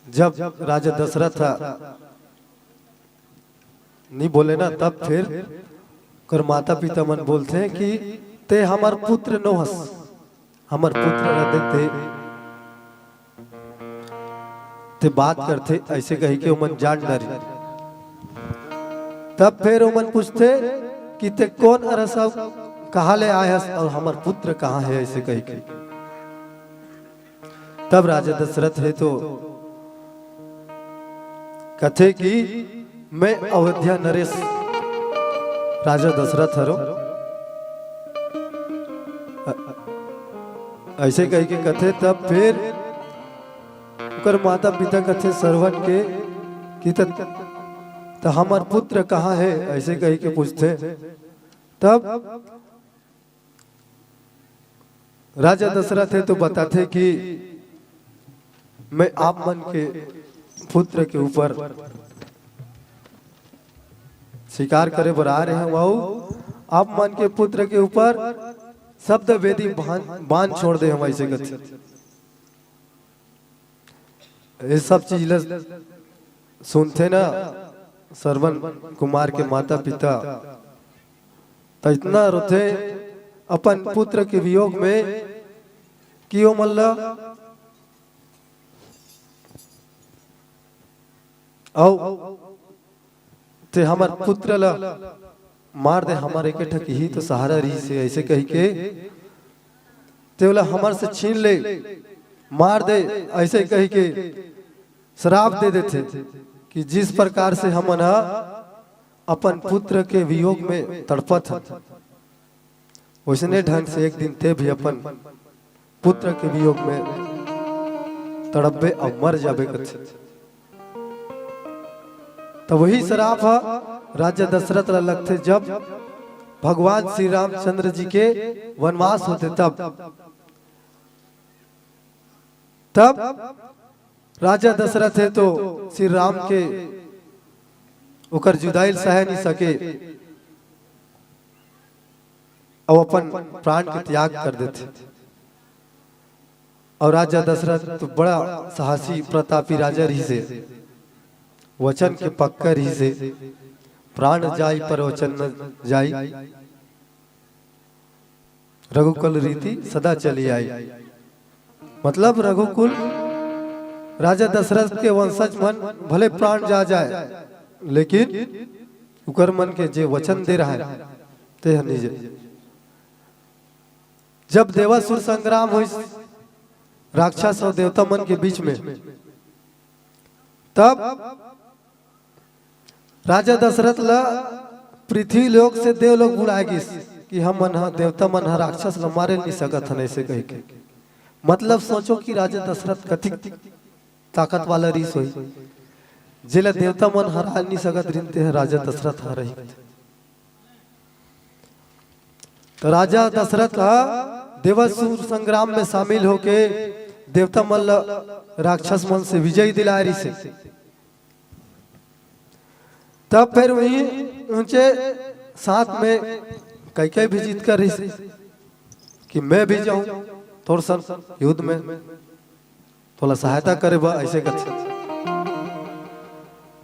जब राजा दशरथ नहीं बोले ना, तब फिर ओकर माता पिता मन बोलथे कि ते हमर पुत्र नो हस, हमर पुत्र ल देख ते, ते बात करथे, ऐसे कही के ओमन जान डरे। तब फिर ओमन पूछथे कि ते कोन अरस अउ कहाँ ले आए हस और हमर पुत्र कहाँ हे, ऐसे कही के। तब राजा दशरथ हे तो कथे कि मैं अयोध्या नरेश राजा दशरथ हरो। अ-, ऐसे कही के कथे, तब फिर ओकर माता पिता कथे श्रवण के कि त, त हमर पुत्र कहाँ हे, ऐसे कही के पूछथे। तब राजा दशरथ हे तो बताथे कि मैं आप मन के पुत्र के ऊपर शिकार करे बर आ रहे हंव, अउ आप मन के पुत्र के ऊपर शब्द वेदी बांध, बांध छोड़ दे हंव, ऐसे कथे। ये सब चीज ल सुनथे ना श्रवण कुमार के माता पिता, त इतना रोथे अपन पुत्र के वियोग में कि ओ मन ल अउ ते हमर पुत्र ल मार दे, हमर एक ठक ही तो सहारा रहिस हे, ऐसे कही के ते ओला हमर से छीन ले, मार दे, ऐसे कही के श्राप दे देथे कि जिस प्रकार से हमन ह अपन पुत्र के वियोग में तड़पत हन, वैसने ढंग से एक दिन ते भी अपन पुत्र के वियोग में तड़पबे अउ मर जाबे कथे। तो वही श्राप ह राजा दशरथ ला लगथे, जब भगवान श्री रामचंद्र जी के वनवास होथे तब। तब राजा दशरथ हे तो श्री राम के ओकर जुदाई ल सह नहीं सके, अउ अपन प्राण के त्याग कर देथे। अउ राजा दशरथ तो बड़ा साहसी प्रतापी राजा रहिस हे, वचन के पक्का रहिस हे, प्राण जाई पर वचन न जाई। रघुकुल रीति सदा चली आई। मतलब रघुकुल राजा दशरथ के वंशज मन भले प्राण जा जाए, लेकिन उकर मन के जे वचन दे रहा है, ते ह निजे। जब देवासुर संग्राम होइस राक्षस और देवता मन के बीच में, तब राजा दशरथ ला पृथ्वी लोक से देवलोक बुलाए गिस कि हम मन ह, देवता मन ह राक्षस ला मारे नहीं सकत हन, ऐसे कह के। मतलब सोचो कि राजा दशरथ कतिक ताकत वाला रीस होई, जेला देवता मन हरा नहीं सकत रिन, ते ह राजा दशरथ हरही। तो राजा दशरथ ह देवासुर संग्राम में शामिल होके देवता मन ल राक्षस मन से विजय दिलाए रिसे। तब फिर वही ऊंचे साथ में कैकेयी भी जिद कर रिसे कि मैं भी जाऊं तोर संग युद्ध में। तोला सहायता करे बर, ऐसे कथे।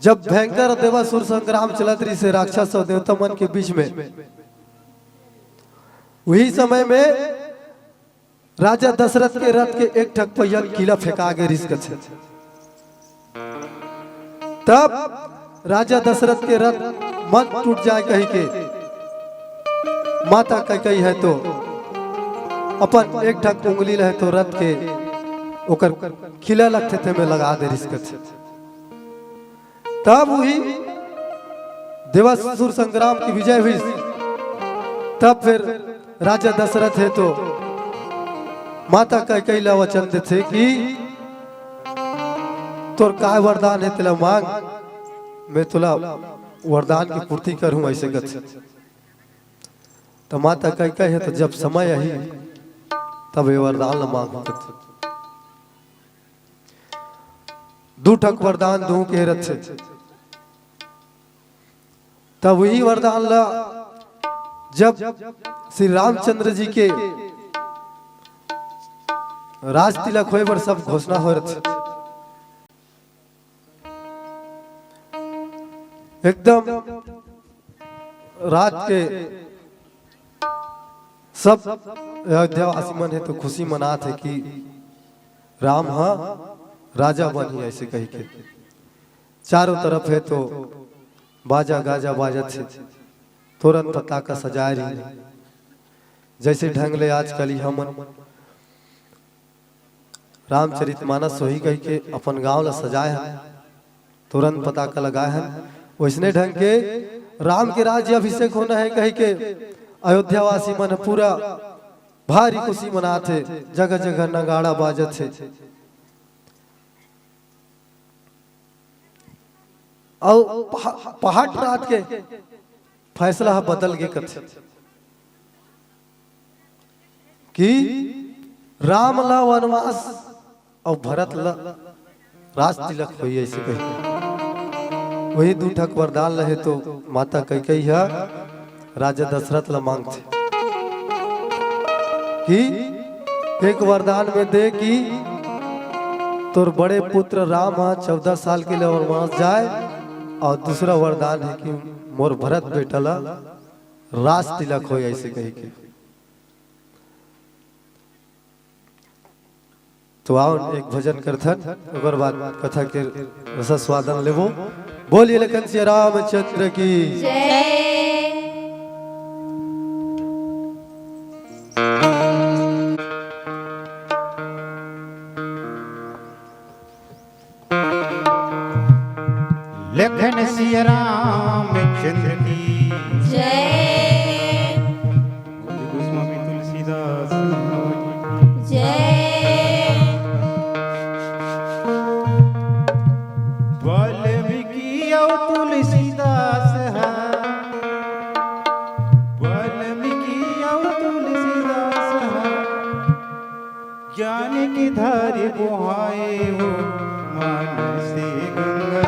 जब भयंकर देवासुर संग्राम चलत रहिसे राक्षस और देवता मन के बीच में, वही समय में राजा दशरथ के रथ के एक ठक पहिया कीला फेंका गे रिस कथे। तब राजा दशरथ के रथ मन टूट जाए कही के माता कैकेयी है तो अपन एक ठक उंगली ल है तो रथ के ओकर खिला लगथे ते में लगा दे रिस कथे। तब वही देवासुर संग्राम की विजय हुई। तब फिर राजा दशरथ हे तो माता कैकेयी ला वचन देथे कि तोर काय वरदान हे, तेला मांग, मैं तोला वरदान की पूर्ति करहूं, ऐसे कथे। त माता कैकेयी हे तो जब समय आही, तब ये वरदान ला मांगहूं कथे। दू ठक वरदान दूं के रथे। तब वही वरदान ला जब श्री रामचंद्र जी के राज तिलक होय बर सब घोषणा होय रथे, एकदम रात के सब अयोध्यावासी मन हे तो खुशी मनात हे कि राम ह राजा बनही, ऐसे कहि के चारों तरफ हे तो बाजा गाजा बाजत हे, तोरन पताका सजाए रहिन। जैसे ढंग ले आजकल ही हमन रामचरितमानस होही कहि के अपन गांव ला सजाए हन, तोरन पताका लगाए हन, वैसने ढंग के राम के राज्य अभिषेक होना हे कहि के अयोध्यावासी मन पूरा भारी खुशी मनात हे, जगह जगह नगाड़ा बाजत हे। अउ पहा-, पहाट रात के फैसला ह बदल गे कथे कि राम ला वनवास अउ भरत ला राज तिलक होई, ऐसे कही। वही दू ठक वरदान लहे तो माता कैकेयी ह राजा दशरथ ला मांगथे कि एक वरदान में दे कि तोर बड़े पुत्र राम ह चौदह साल के लिए वनवास जाए, और दूसरा वरदान है कि मोर भरत बेटा ला राज तिलक होए, ऐसे कही के। तो आओ, एक भजन करथन, ओकर बाद कथा के रसास्वादन लेबो। बोलिए लखन सिया रामचंद्र की। जय। लखन सिया रामचंद्र की। जय। गोस्वामी तुलसीदास। जय। वाल्मीकि अउ तुलसीदास ह, वाल्मीकि अउ तुलसीदास ह, ज्ञान की धार बोहाए हो मानसी गंगा।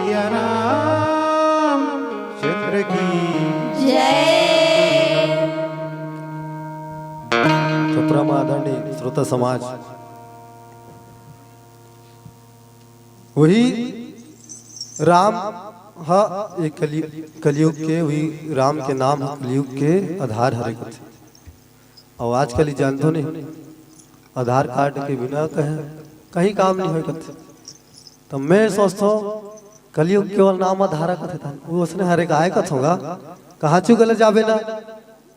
सिया रामचंद्र की जय। तो परम आदरणीय श्रोता समाज, वही राम ह, ये कलि-, कलयुग के, वही राम के नाम ह कलयुग के आधार हरे कथे। अउ आजकल ही जानथो नहीं, आधार कार्ड के बिना कहीं, कहीं काम नहीं होय कथे। तो मैं सोचथो, कलयुग केवल नाम आधार कथे था, वो उसने हरे काय कथों गा, कहाँ चुगल जाबे ना,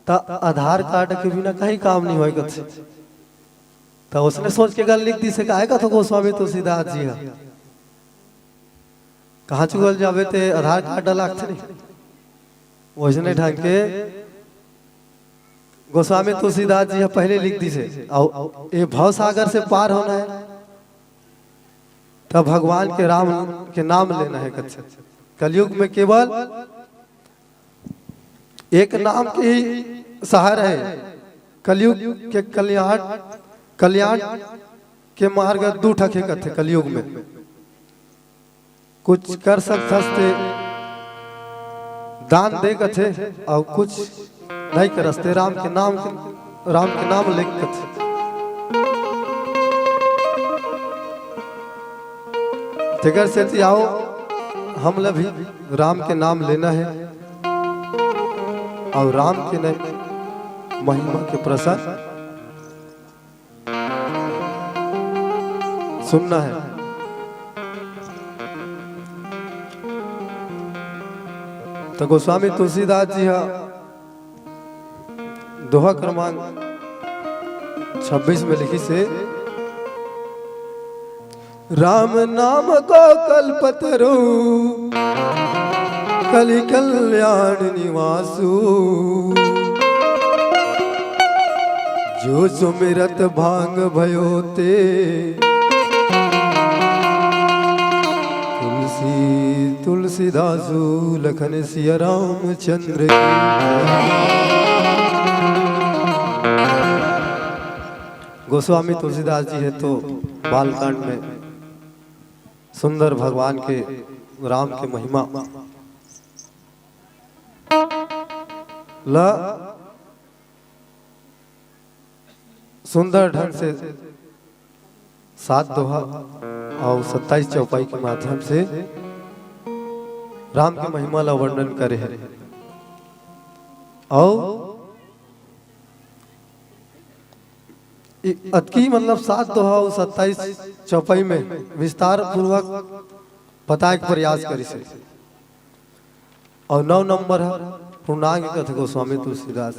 त आधार कार्ड के बिना कहीं काम नहीं होय कथे। त उसने सोच के गल लिख दिसे, काय कथो गोस्वामी तुलसीदास जी ह, कहाँ चुगल जाबे ते आधार कार्ड लागथे नहीं। वैसने ढंग के गोस्वामी तुलसीदास जी ह पहले लिख दिसे, अउ ये भव सागर से पार होना है, तब भगवान के राम के नाम लेना है कथे। कलयुग में केवल एक नाम के ही सहारा है, कलयुग के कल्याण, कल्याण के मार्ग दू ठक हे कथे कलयुग में। कुछ कर सकथस ते दान दे कथे, अउ कुछ नहीं करस ते राम के नाम के, राम के नाम ले कथे। तेकर सेती आओ, हमला भी राम के नाम लेना है अउ राम के न-, महिमा के प्रसंग सुनना है। तो गोस्वामी तुलसीदास जी ह दोहा क्रमांक छब्बीस में लिखिसे, राम नाम को कल्पतरु कलि कल्याण निवासु। जो सुमिरत भांग भयो ते, तुलसी तुलसीदासु लखन सिया रामचंद्र की। गोस्वामी तुलसीदास जी हे तो बालकांड में सुंदर भगवान के, राम के महिमा ला सुंदर ढंग से सात दोहा अउ सत्ताईस चौपाई के माध्यम से राम के महिमा ला वर्णन करे हे। अउ इ-, अतकी मतलब सात दोहा अउ सत्ताईस चौपाई में विस्तार पूर्वक बताए के प्रयास करिसे। अउ नौ नंबर ह पूर्णांग कथे गोस्वामी तुलसीदास।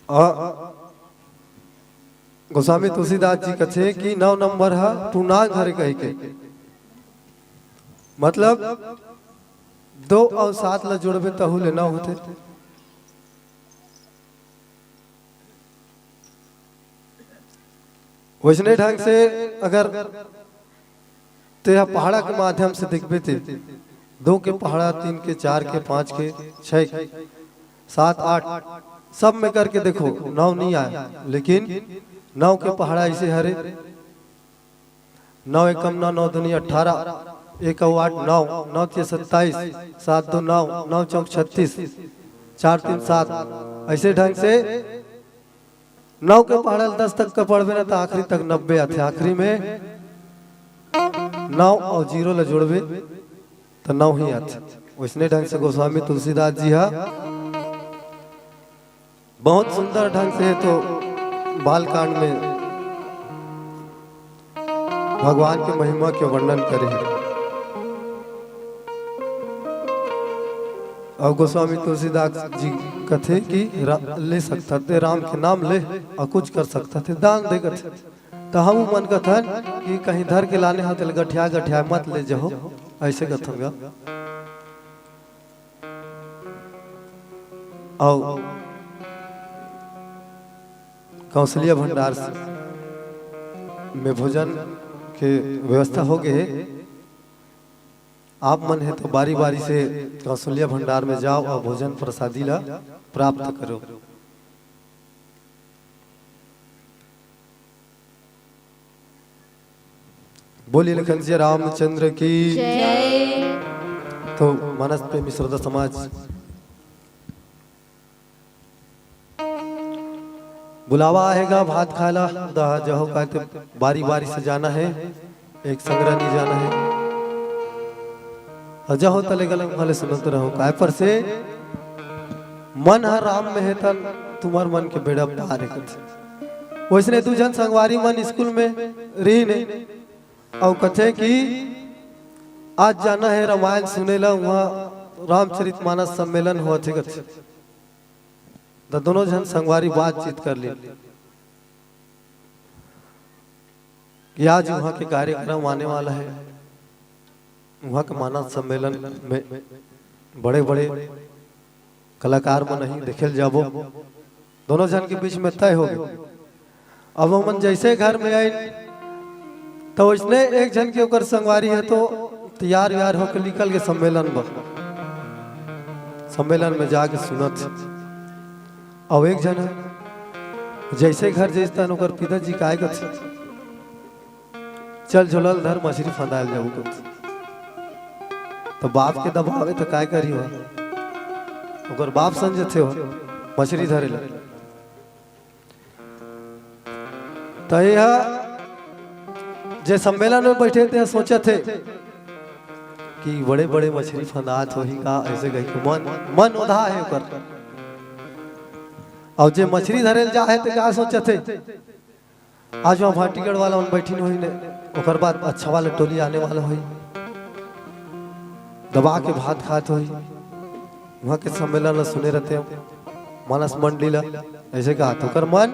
अ, गोस्वामी तुलसीदास जी कथे कि नौ नंबर ह पूर्णांग हरे कहिके, मतलब दो अउ सात ला जोड़बे तहू ले नौ होथे। वैसने ढंग से अगर तेहा पहाड़ा के माध्यम से देखबे ते दो के पहाड़ा, तीन के, चार के, पाँच के, छह के, सात, आठ, सब में करके देखो, नौ नहीं आए, लेकिन नौ के पहाड़ा ऐसे हरे, नौ एकम नौ, नौ दूनी अठारह, एक अउ आठ नौ, नौ छे सत्ताईस, सात दो नौ, नौ चौक छत्तीस, चार तीन सात। ऐसे ढंग से नौ के पहाड़ा ल दस तक का पढ़बे ना, तो आखिरी तक नब्बे आथे। आखिरी में नौ अउ जीरो ला जोड़बे, तो नौ ही आथे। वैसने ढंग से गोस्वामी तुलसीदास जी हा बहुत सुंदर ढंग से तो बालकांड में भगवान के महिमा के वर्णन करे हे। अउ गोस्वामी तुलसीदास जी कथे कि रा-, ले सकथस ते राम के नाम ले, अउ कुछ कर सकथस ते दान दे कथे। त हम मन कथन कि कहीं धर के लाने हा तेला गठिया गठिया मत ले जहो, ऐसे कथन गा। अउ कौशल्या भंडार से में भोजन के व्यवस्था हो गए हे। आप मन हे तो बारी-बारी से कौशल्या भंडार में जाओ अउ भोजन प्रसादी ला प्राप्त करो। बोलिए लखन सिया रामचंद्र की। जय। तो मानस प्रेमी श्रोता समाज, बुलावा आएगा भात खाला, दहा जहो कहते बारी बारी से जाना है, एक संग नहीं जाना है। अउ जहो तले गलम वाले सुनत रहो, काय पर से मन ह राम में है तन तुम्हार मन के बेड़ा पार है कथे। वैसने दू झन संगवारी मन स्कूल में रहिन हे, अउ कथे कि आज जाना है रामायण सुने ला, वहाँ रामचरित मानस सम्मेलन होत हे कथे। त दोनों झन संगवारी बातचीत कर ली कि आज वहाँ के कार्यक्रम आने वाला है, वहाँ के मानस सम्मेलन में बड़े-बड़े कलाकार मन ही देखे ल जाबो। दोनों झन के बीच में तय हो गए। अब ओमन जैसे घर में आइन, तो वैसने एक झन के ओकर संगवारी है, तो तैयार व्यार होकर निकल के सम्मेलन बर, सम्मेलन में जाके सुनत हे। अउ एक झन है, जैसे घर जैसे तन ओकर पिताजी काय कथे, "चल झोला ल धर, मछरी फंदायल जाऊ" कथे। तो बाप के दबाव हे तो काय करी हो, ओकर बाप संजथे हो मछरी धरे ला। त ये ह जे सम्मेलन में बैठे ते सोचत हे कि बड़े-बड़े मछरी फंदात होही का, ऐसे कहि के मन, मन ओधा हे ओकर। अउ जे मछरी धरे ल जा हे ते का सोचत हे, आज वहाँ भाटीगढ़ वाला मन बैठिन होही ने, ओकर बाद अच्छा वाला टोली आने वाला होही, दबा के भात खात होही। वहाँ के सम्मेलन ला सुने रहते हो, मानस मंडली ला, ऐसे कहा तो ओकर मन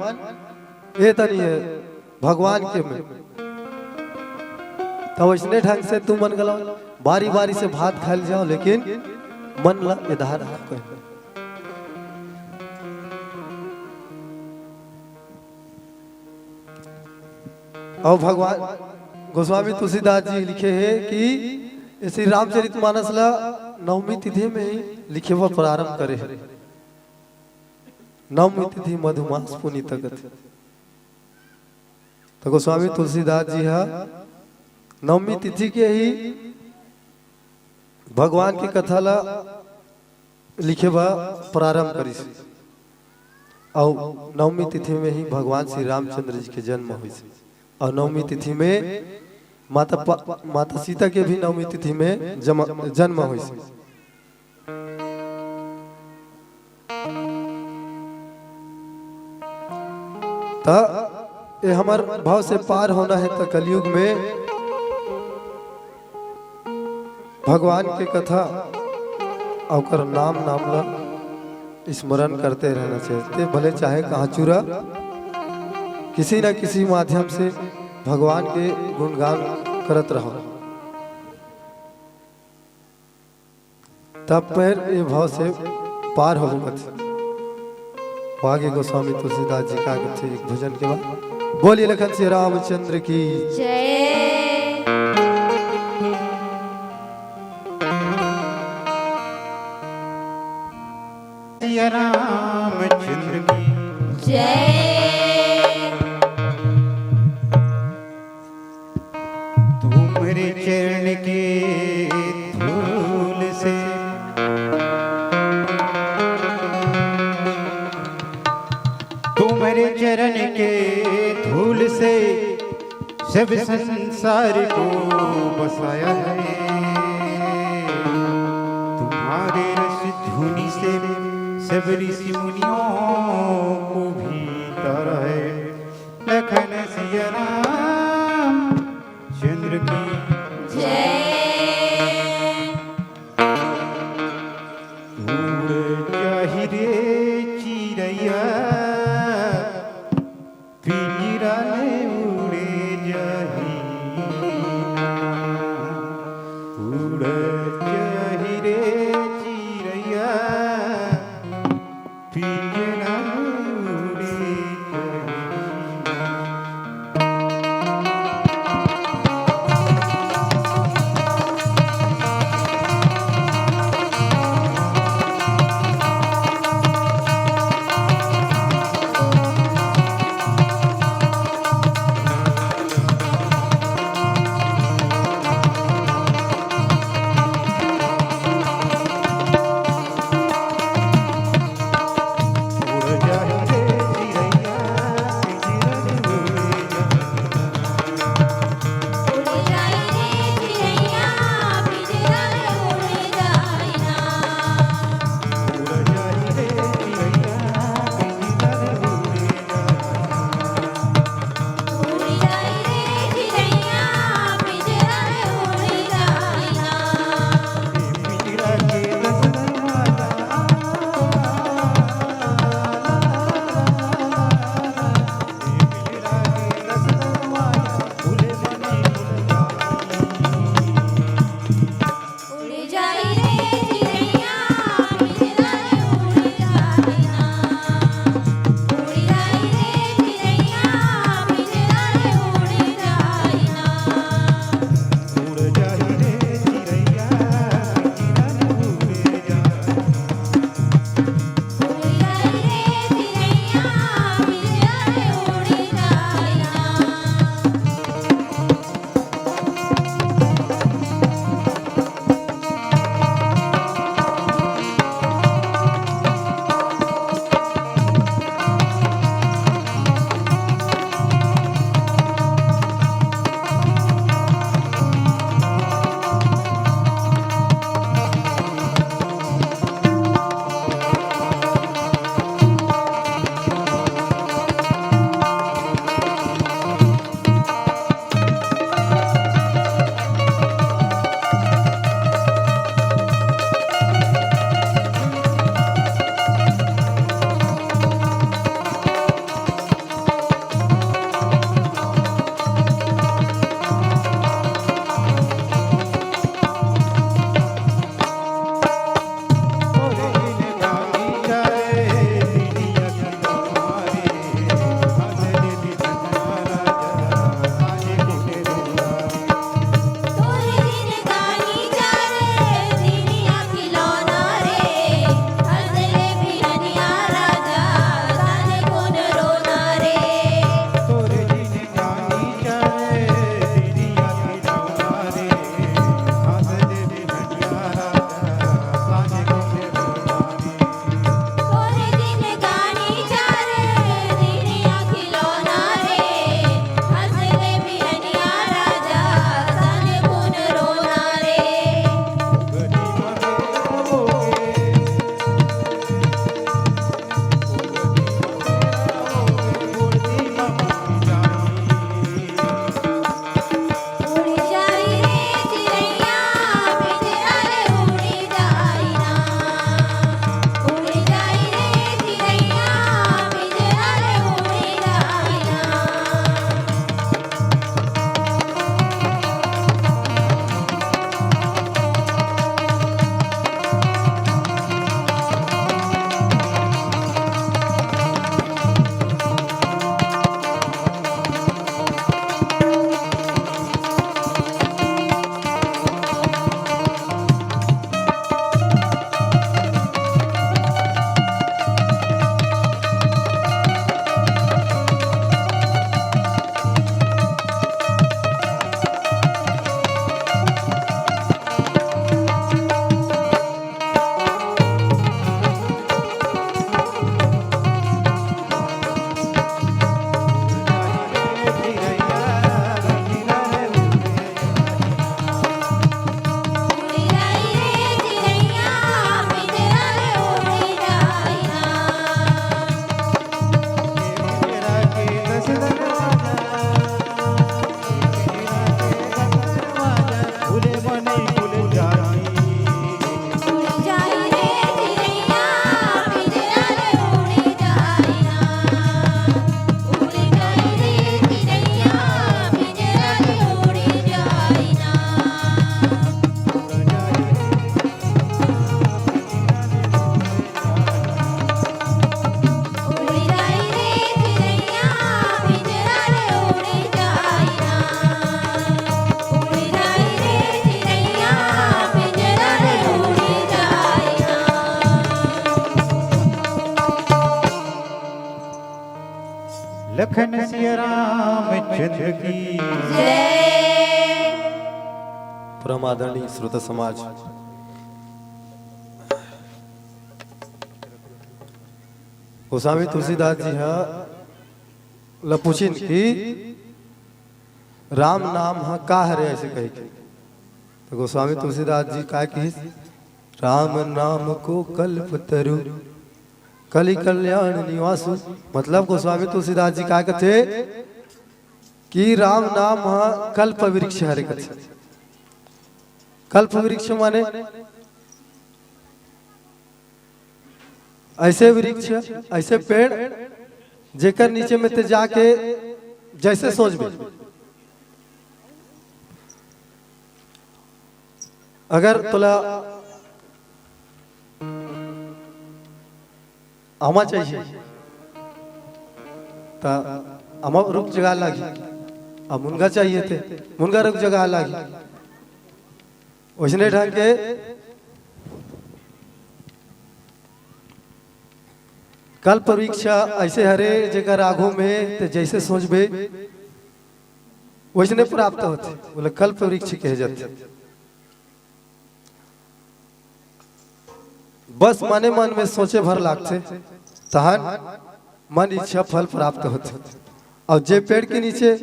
ए तनी है भगवान के में। तो वैसने ढंग से तू मन गला बारी बारी से भात खाइल जाओ, लेकिन मन ला एधार रखो। अउ भगवान गोस्वामी तुलसीदास जी लिखे हे कि श्री रामचरित मानस ला नवमी तिथि में ही लिखे बर प्रारंभ करे हे। नवमी तिथि मधुमास पुनीत कथे। तो गोस्वामी तुलसीदास जी हा नवमी तिथि के ही भगवान के कथा ला लिखे बर प्रारंभ करिस। अउ नवमी तिथि में ही भगवान श्री रामचंद्र जी के जन्म होइस। अउ नवमी तिथि में माता प-, माता सीता के भी नवमी तिथि में जम-, जन्म होइस। त ये हमर भाव से पार होना है, त कलयुग में भगवान के कथा अउ ओकर नाम, नाम ला स्मरण करते रहना चाहिए। ते भले चाहे कहाँ चुरा, किसी न किसी माध्यम से भगवान के गुणगान करत रहो। तब पैर ए भाव से पार होबो कथे। आगे गोस्वामी तुलसीदास जी का कथे एक भजन के बाद, बोलिए लखन सिया रामचंद्र की। जय। सिया रामचंद्र की। जय। तुम्हारे चरण के धूल से, तुम्हारे चरण के धूल से सब संसार को बसाया है। तुम्हारे रस धुनी से सब ऋषि मुनियों को भी तारा है। लखन सिया राम चंद्र की जय। उड़ जाहि रे चिरैया, पिंजरा ले उड़े जाहि ना। उड़ जाहि रे चिरैया, पिंजरा ले उड़े जाहि ना। लखन सिया रामचंद्र की। जय। परम आदरणीय श्रोता समाज, गोस्वामी तुलसीदास जी ह ल पूछिन कि राम नाम ह का हरे, ऐसे कहिके। तो गोस्वामी तुलसीदास जी का किहिस? "राम नाम को कल्प तरु, कलि कल्याण निवासु।" मतलब गोस्वामी तुलसीदास जी का कथे कि राम नाम ह कल्प वृक्ष हरे कथे। कल्प वृक्ष माने ऐसे वृक्ष, ऐसे पेड़, जेकर नीचे में ते जाके जैसे सोचबे, अगर तोला आमा चाहिए, त आमा रुख जगाए लागही। अब मुनगा चाहिए ते मुनगा रुख जगाए लागही। वैसने ढंग के कल्प वृक्ष ऐसे हरे, जेकर आगू में ते जैसे सोचबे, वैसने प्राप्त होथे, ओला कल्प वृक्ष कहे जाथे। बस मने मन में सोचे भर लागथे, तहन मन इच्छा फल प्राप्त होथे। अउ जे पेड़ के नीचे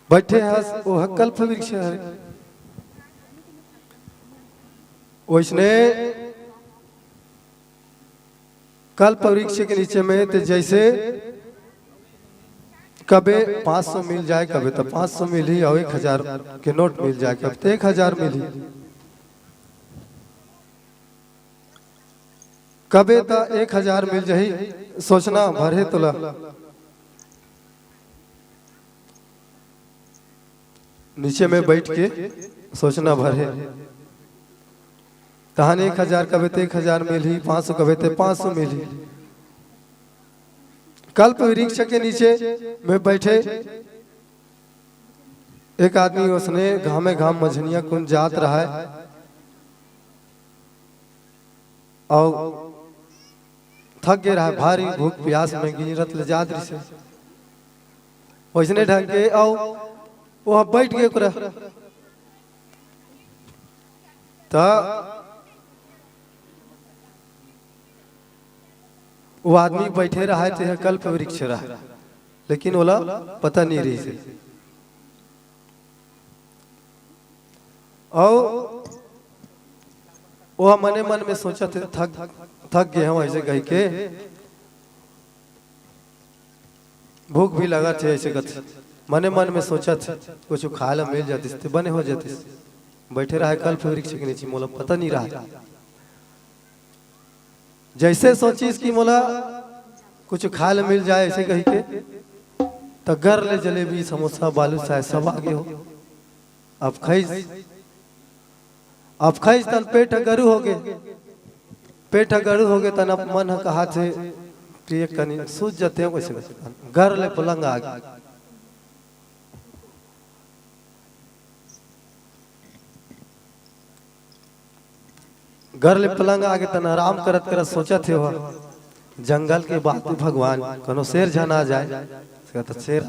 बैठे हस, ओह कल्प वृक्ष हरे। वैसने कल्प वृक्ष के नीचे में ते जैसे कबे पाँच सौ मिल जाए, कबे तो पाँच सौ मिलही, अउ एक हजार के नोट मिल जाए, कबे तो एक हजार मिलही। कबे त एक हजार मिल जाही, सोचना भर हे तोला। नीचे में बैठ के सोचना भर हे। तहन एक हजार कबे त एक हजार मिलही, पाँच सौ कबे त पाँच सौ मिलही। कल्प वृक्ष के नीचे में बैठे एक आदमी ओसने घामे घाम मझनिया कुन जात रहय, अउ थक गे रहय, भारी भूख प्यास में गिंजरत ले जात रिहिसे। वैसने ढंग के अउ वो बैठ गे ओकरा। त वो आदमी बैठे रहय, तेह कल्प वृक्ष रहय, लेकिन ओला पता नहीं रहिसे। अउ वो मने मन में सोचत हे, "थक, थक गे हंव," ऐसे कहिके। भूख भी लगत हे, ऐसे कथे। मने मन में सोचत हे, "कुछ खाए ला मिल जातिस, ते बने हो जातिस। बैठे रहय कल्प वृक्ष के नीचे, मोला पता नहीं रहय।" जैसे सोचिस कि मोला कुछ खाए ला मिल जाए, ऐसे कहिके, त घर ले जलेबी, समोसा, बालूशाही सब आ गे हो। अब खाइस, अब खाइस तन पेट ह गरू हो गे। पेट ह गरू हो गे तन अब मन ह कहाथे, "प्रिय कनी सूत जाते हो," कैसे घर ले पलंग आ गे। घर ले पलंग आ गे तन आराम करत करत सोचत हे, "जंगल के बात भगवान, कोनो शेर झन आ जाए।" त शेर,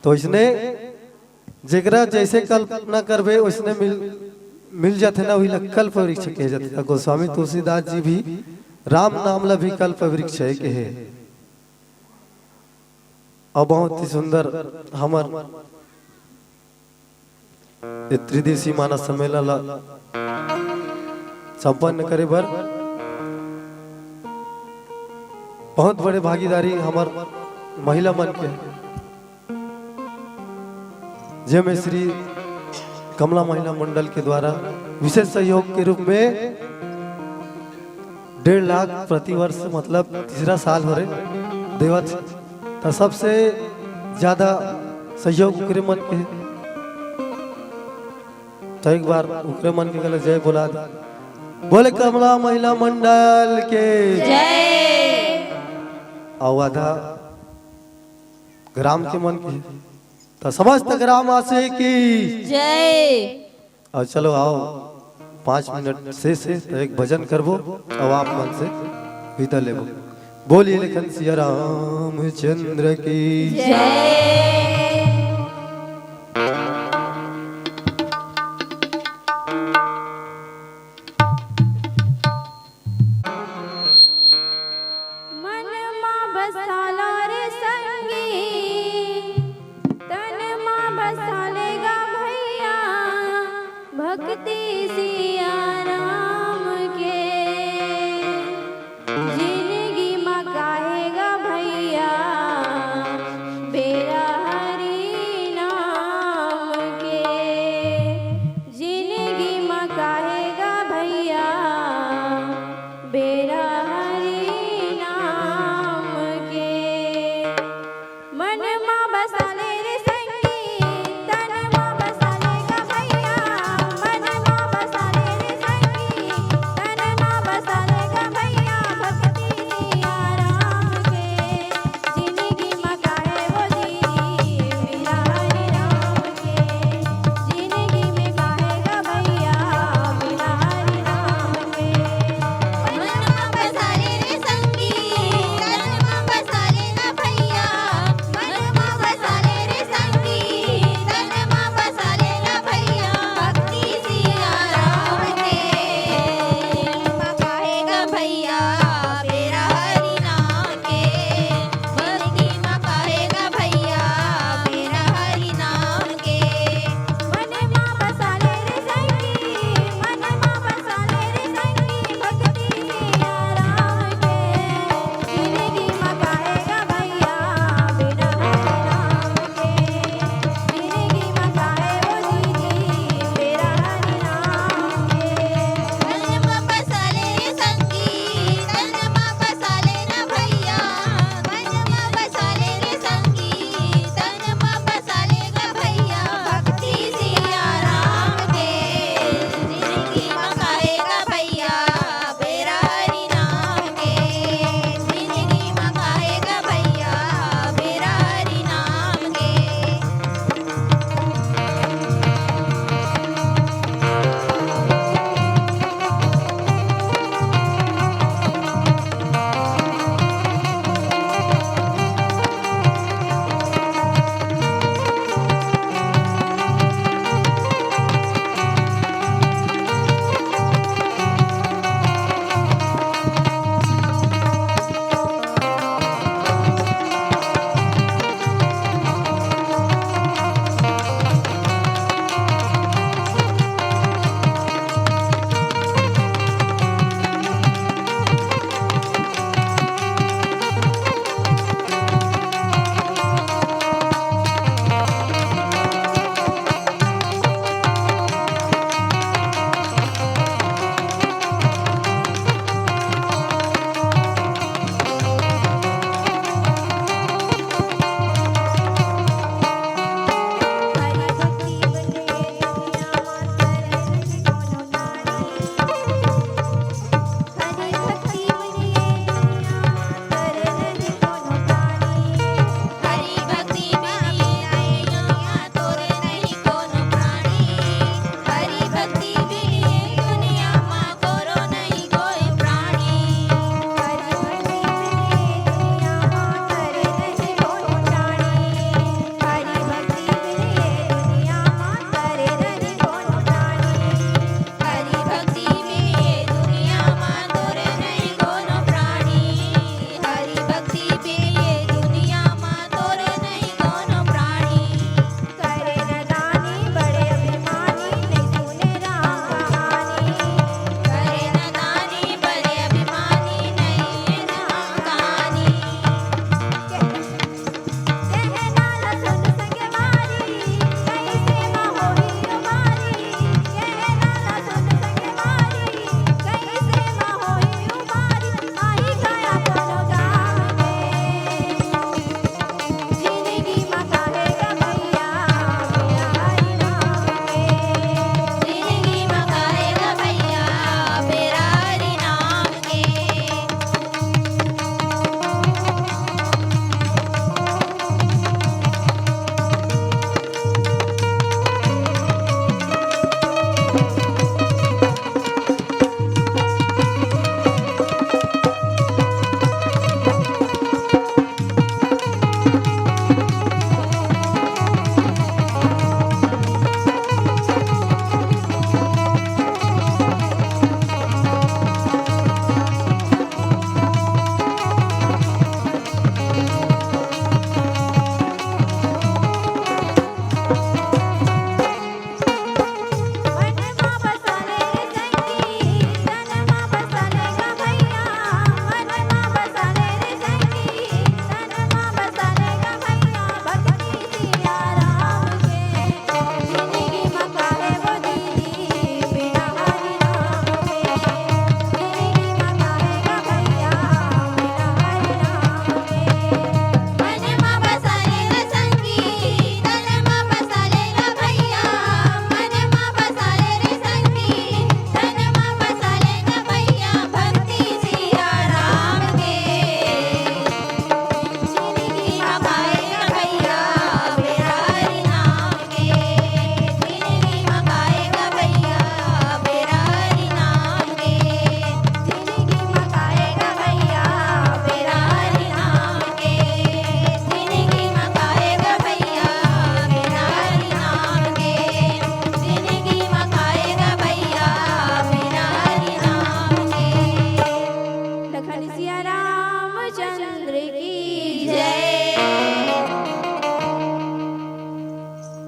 तो इसने जेकरा जैसे कल्पना करबे, वैसने मिल, मिल जाथे ना, वही ला कल्प वृक्ष कहे जाथे। त गोस्वामी तुलसीदास जी भी राम नाम ला भी कल्प वृक्ष हे कहे। अउ बहुत ही सुंदर हमर ये त्रिदिवसीय मानस सम्मेलन ला संपन्न करे बर बहुत बड़े भागीदारी हमर महिला मन के हे। जेमे श्री कमला महिला मंडल के द्वारा विशेष सहयोग के रूप में डेढ़ लाख प्रतिवर्ष, मतलब तीसरा साल हो रहे, देवत, त सबसे ज्यादा सहयोग उकरे मन के हे। त एक बार उकरे मन के गले जय बोला दे। बोले कमला महिला मंडल के जय। अउ आधा ग्राम के मन के हे। त समस्त ग्रामवासी की जय। अउ चलो आओ, पाँच मिनट शेष हे, त एक भजन करबो, अउ आप मन से विदा लेबो। बोलिए लखन सिया रामचंद्र की। जय।